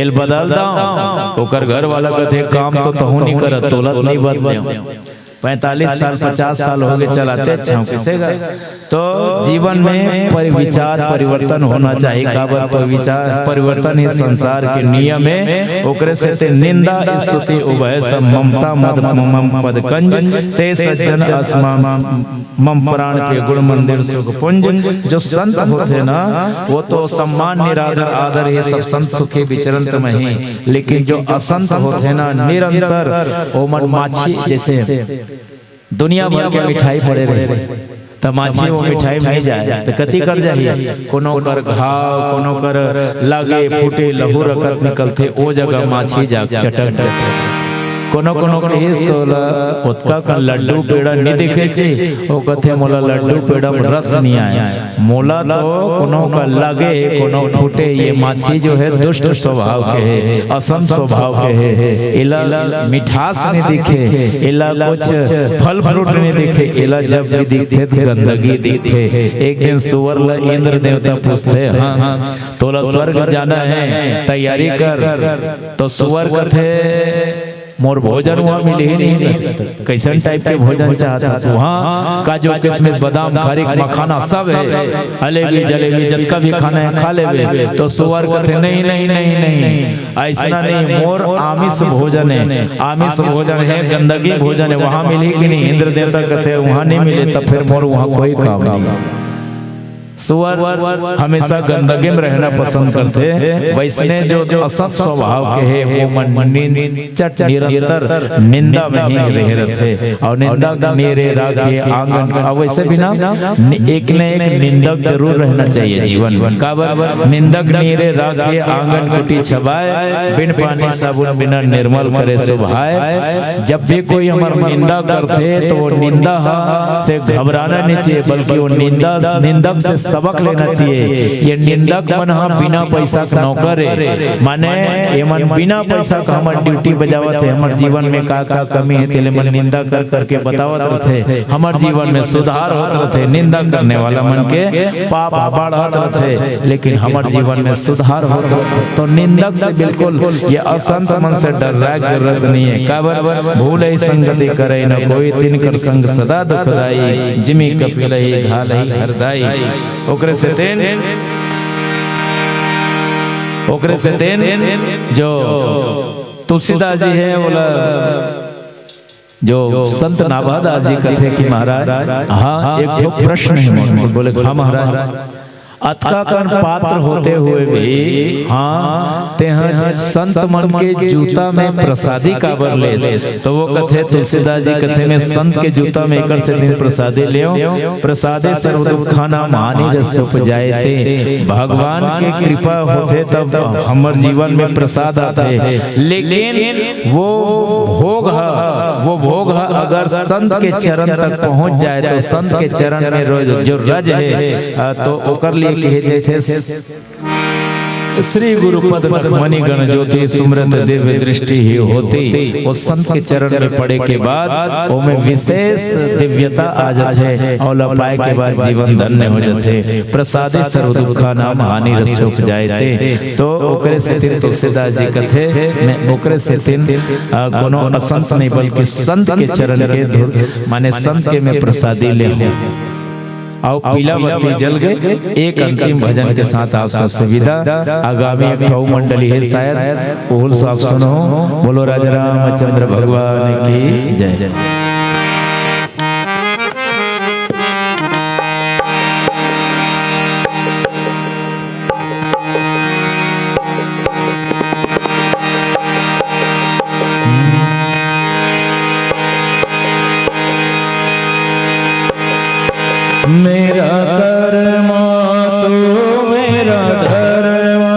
एला बदल दव। ओकर घर वाला कथे काम तो तहूं नहीं करत, तोला तो नहीं बदलेंव। पैंतालीस साल, पचास साल हो गए चलाते, अच्छा हूँ, कैसे गा? तो जीवन में परिविचार, परिवर्तन होना चाहिए। काबर परिविचार, परिवर्तन ही संसार के नियम है। ओकरे सेती निंदा, स्तुति, उभय सब ममता, मद मम पद कंज, ते सज्जन अस मम, मम प्राण के गुण मंदिर सुख पुंज। जो संत होथे ना, वो तो सम्मान, निरादर, आदर, ये सब संत सुखी विचरंत मही। लेकिन जो असंत होथे ना, निरंतर ओमन माछी जैसे दुनिया भर के मिठाई पड़े रहे, त माछी वो मिठाई में नहीं जाए, त कति कर जाही? कोनो कर घाव, कोनो कर लागे, फूटे, लहू रकत निकलथे, ओ जगह माछी जा चटक जाथे। कोनो कोनो कहिस तोला ओतका कन लड्डू पेड़ा नी दिखे जी, ओ कथे मोला लड्डू पेड़ा में रस नी आए। मोला तो कोनो का लगे, कोनो फूटे, ये माछी जो है दुष्ट स्वभाव के है, असंत स्वभाव के है, एला मिठास नहीं दिखे, एला कुछ फल फ्रूट नहीं दिखे, एला जब भी दिखथे तो गंदगी दिखथे। एक दिन सुअर ला इंद्र देवता पूछथे, हाँ, हाँ, तोला स्वर्ग जाना है, तैयारी कर। तो सुअर कथे, मोर भोजन उहाँ मिलही नहीं। कइसन टाइप के भोजन चाहत हस? उहाँ काजू, किसमिस, बादाम, खारिक, मखाना सब हे, हलेबी, जलेबी, जतका भी खाना हे खा लेबे। तो सुअर कथे, "नहीं, नहीं, नहीं, नहीं, अइसना नहीं, मोर आमिष भोजन हे, आमिष भोजन हे, गंदगी भोजन हे, उहाँ मिलही कि नहीं?" इंद्र देवता कथे, "उहाँ नहीं मिले, त फिर मोर उहाँ कोई काम नहीं।" सुअर हमेशा गंदगी में रहना पसंद करथे। वइसने जो असत स्वभाव के हे, वो मन निरंतर निंदा में ही रहे रथे। अउ निंदक नीरे राखे आंगन, अउ वइसे भी ना, नि-, एक न एक निंदक जरूर रहना चाहिए जीवन में। काबर? निंदक नीरे राखे आंगन कुटी छबाय, बिन पानी साबुन बिना निर्मल करे सुभाय। जब भी कोई हमर निंदा करथे, तो वो निंदा ह से घबराना नहीं चाहिए, बल्कि वो निंदा, निंदक से सबक लेना चाहिए। ये निंदक मन ह बिना पैसा के नौकर हे, माने ये मन बिना पैसा के हमर ड्यूटी बजावत हे। हमर जीवन में का का कमी हे, तेले मन निंदा कर करके बतावत रथे। हमर जीवन में सुधार होत रथे। निंदा करने वाला मन के पाप ह बढ़त रथे, लेकिन हमर जीवन में सुधार होत रथे। तो निंदक से बिल्कुल ये असंत मन से डर्राय के जरूरत नहीं हे। काबर? "भूलइ संगति करइ न कोई, तिनकर संग सदा दुखदाई, जिमि कपिलहि घालहि हरदाई।" ओकरे सेतिन, ओकरे सेतिन जो तुलसीदास जी हे, ओला जो संत नाभादास जी कथे कि महाराज, हाँ, एक ठो प्रश्न हे मोर। बोले, "हाँ महाराज।" अतका कन पात्र होते हुए भी, हाँ, तेह संत मन के जूता में प्रसादी काबर लेस? तो वो कथे, तुलसीदास जी कथे, "मैं संत के जूता में एकर सेतिन प्रसादी लेव, प्रसादे सर्व दुखानाम हानि रस उपजायते।" भगवान के कृपा होथे तब हमर जीवन में प्रसाद आथे, लेकिन वो भोग ह, वो भोग ह अगर संत के चरण तक पहुंच जाए, तो संत के चरण में रो-, जो रज हे, अ, तो ओकर लिए कहे देथे, "श्री गुरु पद नख मणि गण ज्योति, सुमरत दिव्य दृष्टि ही होती।" वो संत के चरण में पड़े के बाद ओमे विशेष दिव्यता आ जाथे, अउ ओला पाए के बाद जीवन धन्य हो जाथे। "प्रसादे सर्व दुखानाम हानि रस उपजायते।" तो ओकरे सेतिन तुलसीदास जी कथे, मैं ओकरे सेतिन, अ, कोनो असंत नहीं, बल्कि संत के चरण के धूल, माने संत के मैं प्रसादी लेहूं। अउ पीला बत्ती जल गे, एक अंतिम भजन के साथ आप सबसे विदा। आगामी एक ठो मंडली हे शायद, ओहू ल आप सुनहू। बोलो राजा रामचंद्र भगवान की जय। मेरा कर्मा तू, मेरा धर्मा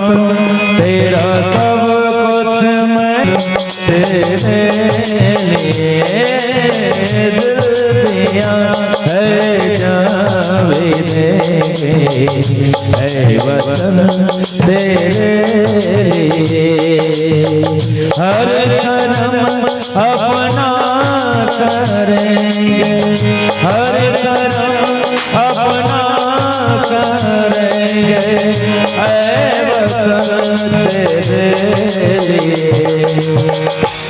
तू, तेरा सब कुछ मैं तेरे लिए दिल दिया है, जान भी देंगे, है वतन तेरे लिए। हर कर्म अपना करेंगे, हर कर्म अपना करेंगे, ऐ वतन तेरे लिए।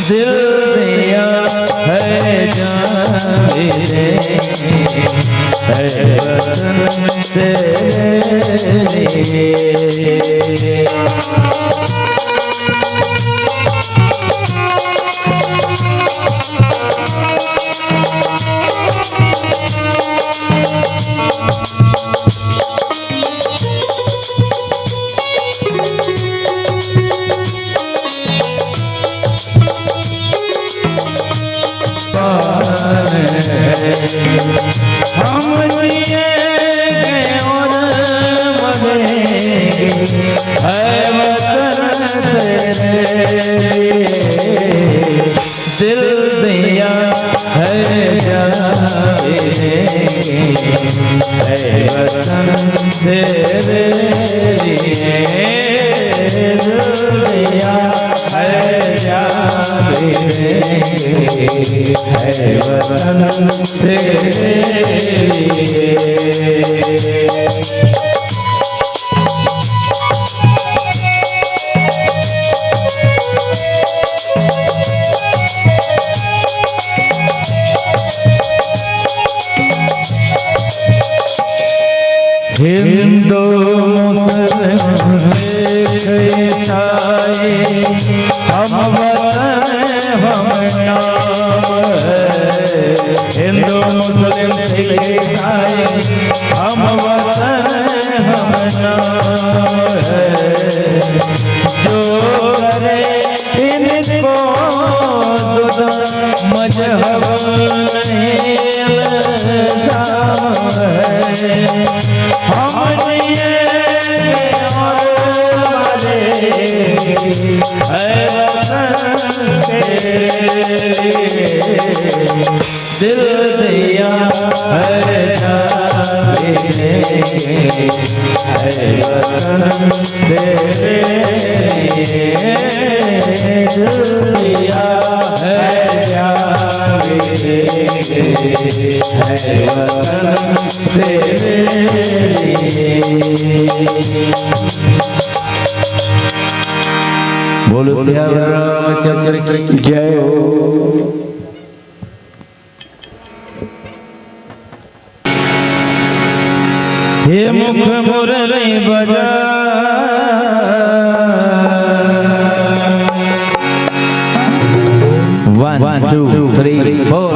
दिल दिया है, जान भी देंगे, ऐ वतन तेरे लिए। हम जिएंगे और मरेंगे, है वतन तेरे लिए। दिल दिया है, जान भी देंगे, है वतन तेरे लिए। दिल दिया है, जान भी देंगे, है वतन तेरे लिए। हम वतन हम नाम है, हिंदू मुस्लिम सिख ईसाई, हम वतन हम नाम है। जो करे इनको जुदा मजहब नहीं इल्जाम है। हम जिएंगे और मरेंगे, है वतन तेरे लिए। दिल दिया है जान भी देंगे, है वतन तेरे लिए। दिल दिया है जान भी देंगे, है वतन तेरे लिए। बोलो सियावर रामचंद्र की जय हो। हे मुख मुरली बजा। One, two, three, four.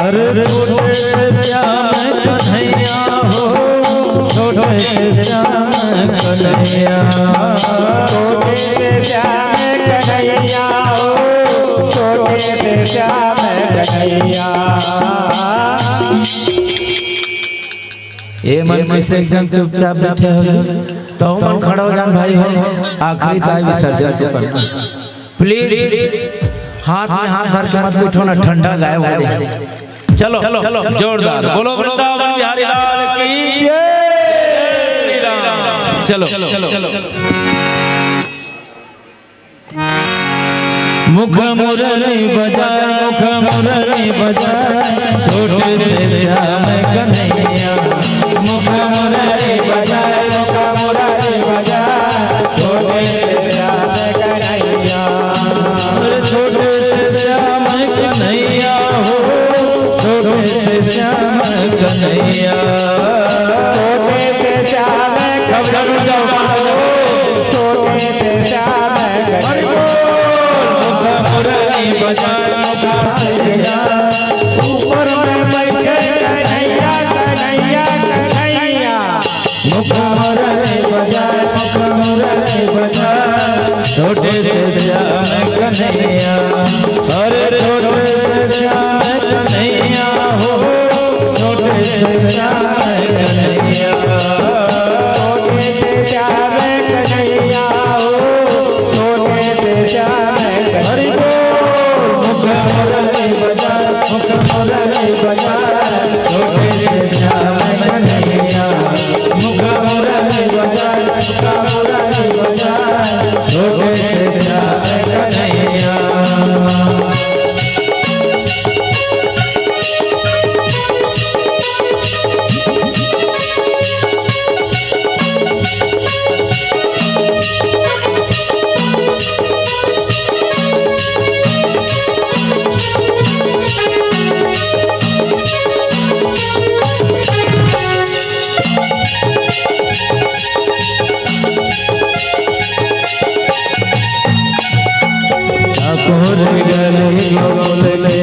अरे छोटे से श्याम कन्हैया हो, छोटे से श्याम कन्हैया। छोटे से श्याम कन्हैया हो, छोटे से श्याम कन्हैया। ये मन कैसे एकदम चुपचाप बैठे हो, तो मन खड़ा हो जान भाई हो, आखिरी ताई विसर्जन को करना। प्लीज हाथ में हाथ धर के मत उठो ना, ठंडा गायब हो जाए। चलो, जोरदार बोलो वृंदावन बिहारी लाल की जय। श्री राम। चलो। मुख मुरली बजाए, मुख मुरली बजाए, छोटे से श्याम कन्हैया। मुख मुरली बजाए, मुख मुरली बजाए, छोटे से श्याम कन्हैया। अरे छोटे से श्याम कन्हैया हो, छोटे से श्याम कन्हैया। छोटे से श्याम सब जरूर जाओ। छोटे से श्याम कन्हैया। मुख मुरली बजाए, मुख मुरली ऊपर में बैठे कन्हैया, कन्हैया, कन्हैया। मुख मुरली बजाए, मुख मुरली बजाए, छोटे से श्याम कन्हैया। अरे छोटे से श्याम कन्हैया हो, छोटे से श्याम कन्हैया। छोटे से श्याम कन्हैया हो, छोटे से श्याम कन्हैया। हरि बोल। मुख मुरली बजाए, मुख मुरली बजाए, छोटे से श्याम कन्हैया। मुख मुरली बजाए, मुख मुरली बजाए, छोटे से श्याम कन्हैया। ठाकुर गली बोल के,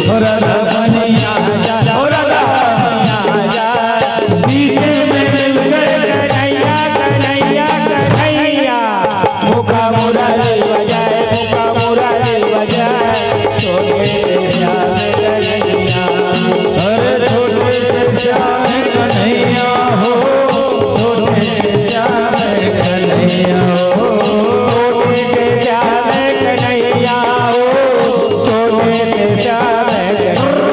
ओ राधा बनिया जा, ओ राधा बनिया जा। बीच में मिल गए कन्हैया, कन्हैया, कन्हैया। मुख मुरली बजाए, मुख मुरली बजाए, छोटे से श्याम कन्हैया। अरे छोटे से श्याम कन्हैया हो, छोटे से श्याम कन्हैया हो। छोटे से श्याम कन्हैया हो, छोटे से श्याम कन्हैया।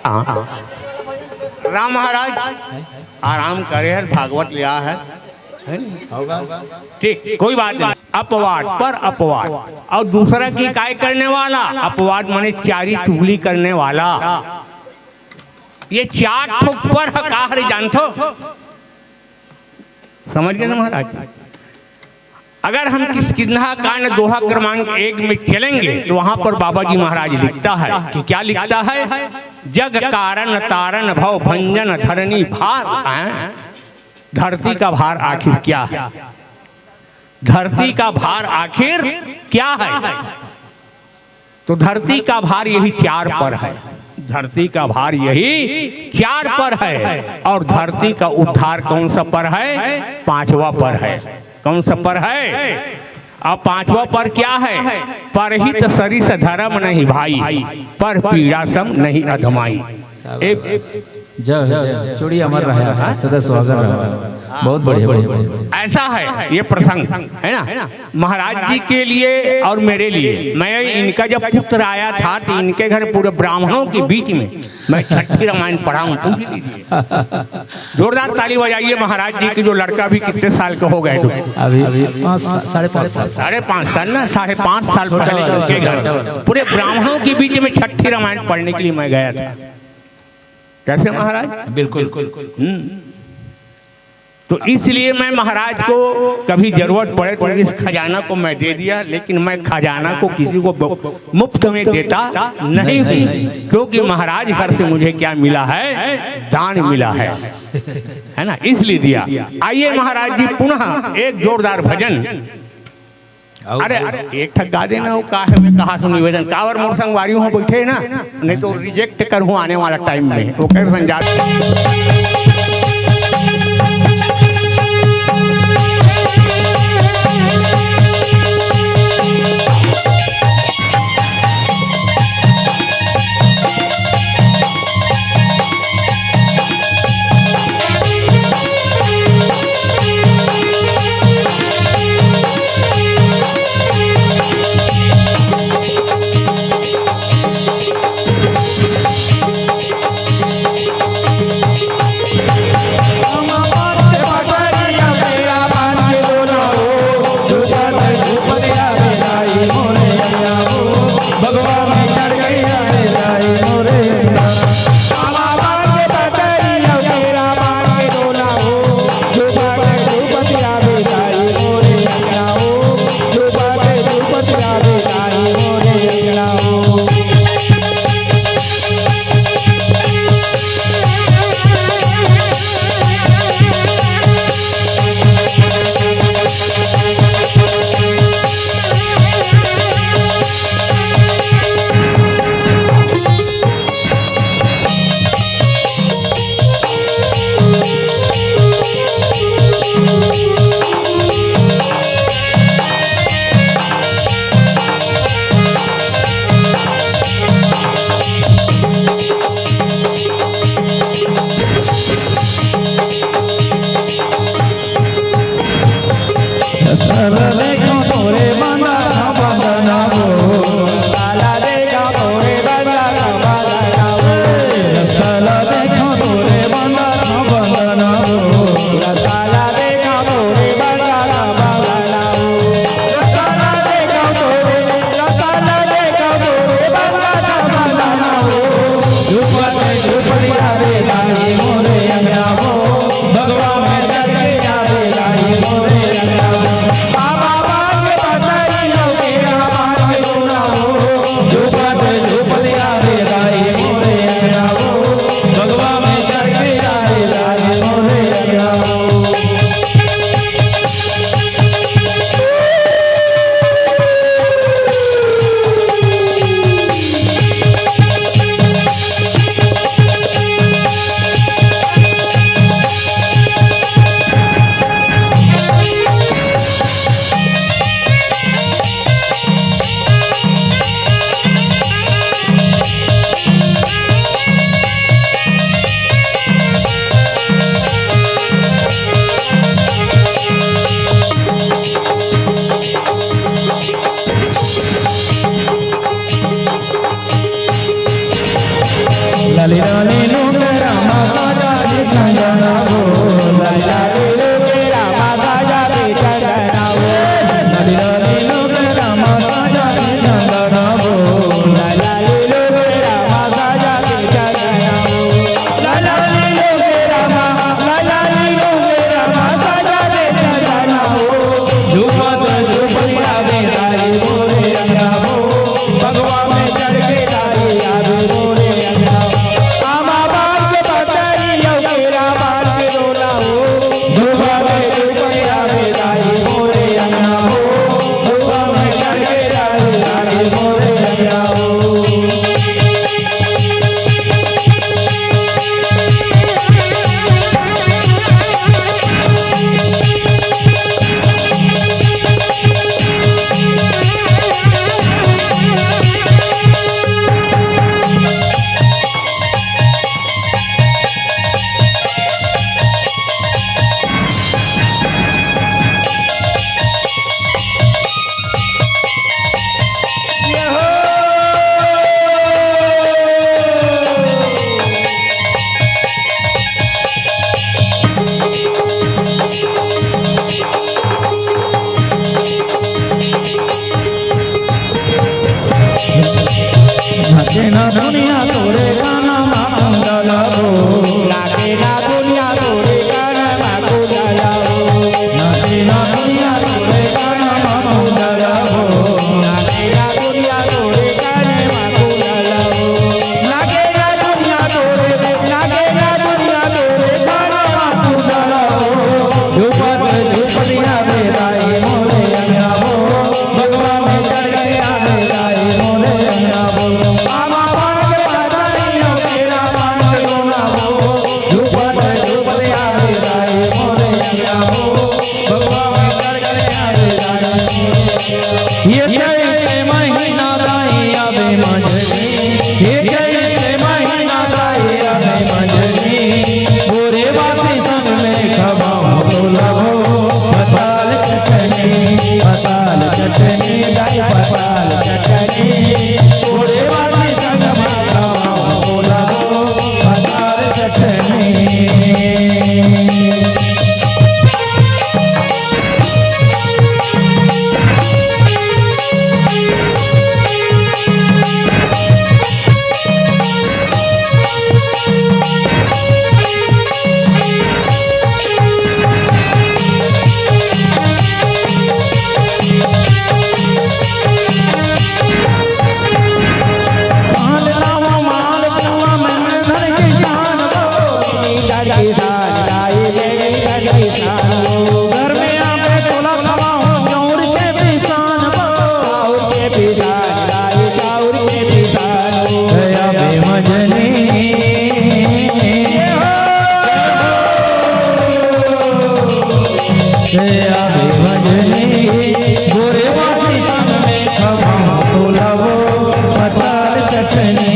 हाँ, हाँ। राम महाराज आराम करे हर, भागवत लिया है, है नी? ठीक, कोई बात नहीं। अपवाद पर अपवाद, और दूसरा की काय करने वाला? अपवाद माने चारी चुगली करने वाला। ये चार ठो पर ह का हरे जानथो? समझ गए ना महाराज? अगर हम किष्किंधा कांड दोहा क्रमांक एक में चलेंगे तो वहां पर बाबा जी महाराज लिखता है कि क्या लिखता है? जग कारण तारण भव भंजन धरणी भार। हैं? धरती का भार आखिर क्या है? धरती का भार आखिर क्या है? तो धरती का भार यही चार पर है। धरती का भार यही चार पर है। और धरती का उद्धार कौन सा पर है? पांचवा पर है। कौन सा पर है? अब पांचवा पर क्या है? परहित सरिस धर्म नहीं भाई, पर पीड़ा सम नहीं अधमाई। ए, जय हो, जय हो। चूड़ी अमर रहे, सदा सुहागन रहे। बहुत बढ़िया, बहुत बढ़िया। ऐसा है ये प्रसंग, है ना? महाराज जी के लिए और मेरे लिए, मैं, इनका जब पुत्र आया था तो इनके घर पूरे ब्राह्मणों के बीच में मैं छठी रामायण पढ़ा हूँ, पूछ लीजिए। जोरदार ताली बजाइए महाराज जी की, जो लड़का भी कितने साल का हो गए तो। अभी, अभी पाँच सा-, साढ़े पाँच साल। साढ़े पाँच साल ना, साढ़े पाँच साल छोटा पहले वाला, उनके छोटा घर वाला। पूरे ब्राह्मणों के बीच में छठी रामायण पढ़ने के लिए मैं गया था। कैसे महाराज? बिल्कुल। हम्म। तो इसलिए मैं महाराज को कभी जरूरत पड़े तो इस खजाना को मैं दे दिया, लेकिन मैं खजाना को किसी को ब-, मुफ्त में देता नहीं हूँ, क्योंकि महाराज घर से मुझे क्या मिला है? दान मिला है, है ना, इसलिए दिया। आइए महाराज जी, पुनः एक जोरदार भजन। अरे, एक ठक गा देना, वो का है, मैं कहा सुन निवेदन, कावर मोर संगवारी हो बैठे ना, नहीं तो रिजेक्ट कर हूँ आने वाला टाइम में, वो कैसे संजात। आवे भजनी, गोरे बासी संग में खवाऊं पुलाव, अचार चटनी,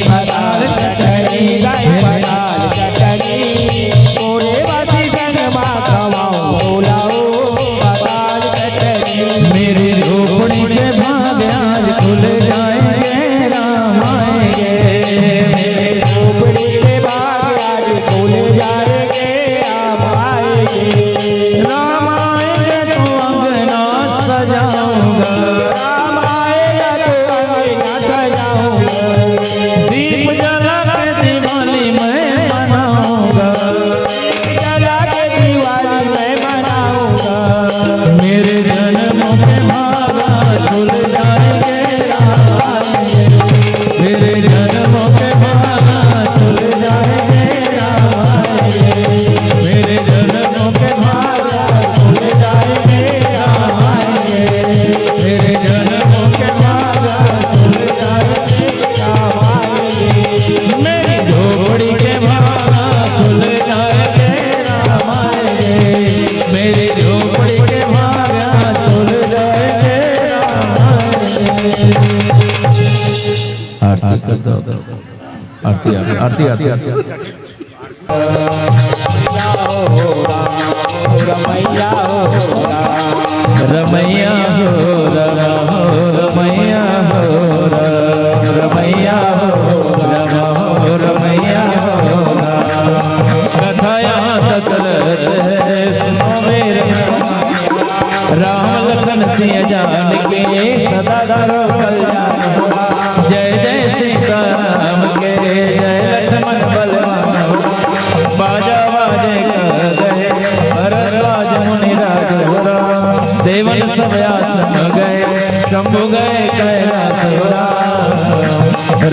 अचार चटनी, अचार चटनी, गोरे बासी संग में खवाऊं पुलाव, अचार चटनी। मेरी झोपड़ी के भाग आज खुल जाएंगे, राम आएंगे। मेरी झोपड़ी के भाग आज खुल जाएंगे, राम आएंगे। राम आएंगे तो अंगना सजाऊंगा। राम आएगा तो अंगना सजाऊंगा। दीप जला के दिवाली मैं मनाऊंगा। जला के दिवाली मैं मनाऊंगा। मेरे जन्मों के भाग आज खुल जाएंगे, राम आएंगे। मेरे जन्मों के भाग आज खुल जाएंगे, राम आएंगे। मेरे जन्मों के भाग आज खुल जाएंगे, राम आएंगे। मेरे जन्मों के भाग आज खुल जाएंगे, राम आएंगे। मेरी झोपड़ी के भाग आज खुल जाएंगे, राम आएंगे। मेरी झोपड़ी के भाग आज खुल जाएंगे, राम आएंगे। आरती कर दो। आरती, आरती, आरती, आरती, आरती। रमैया हो राम, हो रमैया हो राम, रमैया हो राम, हो रमैया हो राम। कथा यहाँ तक रहत है, सुनो मेरे राम लखन सिया जान के, सदा करो कल्याण। जय जय सीताराम के, जय लक्ष्मण बलवान। बाजा बाजे कर गए भरद्वाज मुनिराज हो राम। देवन सब आश्रम गए, शंभु गए कैलास हो राम।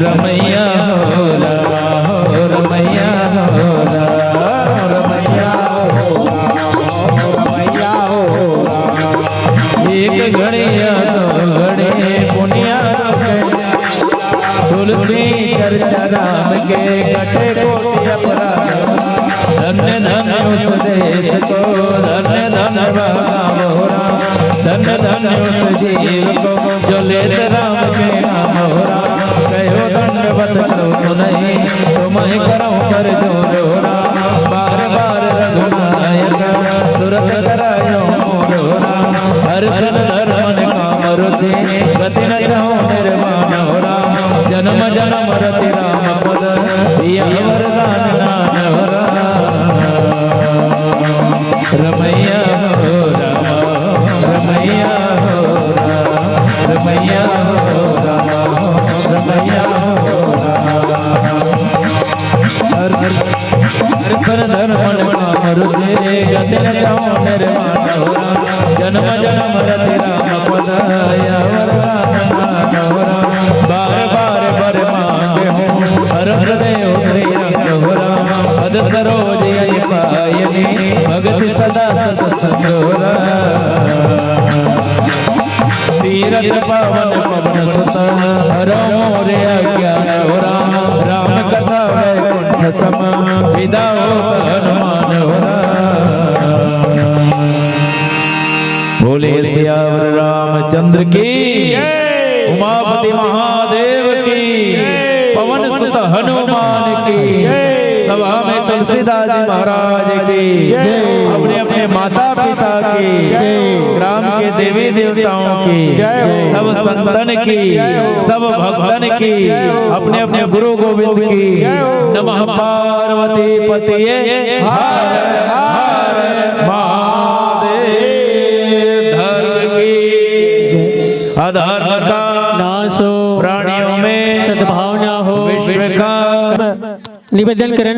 रमैया हो राम, हो रमैया हो राम, रमैया हो राम, हो रमैया हो राम। एक घड़िया दो घड़ी पुनिया के, तुलसी चर्चा राम के, कटे कोटि अपराध। धन्य धन्य उस देश को, धन्य धन्य वह गाँव हो राम। धन्य धन्य उस जीव को, जो लेत राम के नाम हो राम। कहो दंडवत करो नहीं, तुम्हें करऊं कर जोर हो राम। बार बार रघुनायक, सुरत करायो मोर हो राम। हर जन धर्मन काम रुचि, गति न चाहूं निर्वाण हो राम। जन्म जन्म रति राम पद, यह वरदान मान हो राम। रमैया हो राम, रमैया हो राम, रमैया हो राम, रमैया हो राम। हर हर हर धर्मन काम रुचि, गति न चाहूं निर्वाण हो राम। जन्म जन्म रति राम पद, यह वरदान मान हो राम। बार बार वर मांगे हूँ, हरस देहु श्रीरंग हो राम। पद सरोज यहि पायनी, भगति सदा सतसंग हो राम। तीरथ पावन पवन सुत, हरौ मोर अज्ञान हो राम। राम कथा वैकुंठ सम, विदा होत हनुमान हो राम। बोले सियावर रामचंद्र की, उमापति महादेव की, पवन सुत हनुमान की, सभा में तुलसीदास जी महाराज की, अपने अपने माता पिता की, ग्राम के देवी देवताओं की, सब संतन की, सब भक्तन की, अपने अपने गुरु गोविंद की। नमः पार्वती पतिये हर हर महादेव। धर्म की अधर्म का नाश हो, प्राणियों में सद्भावना हो, विश्व का निवेदन करें।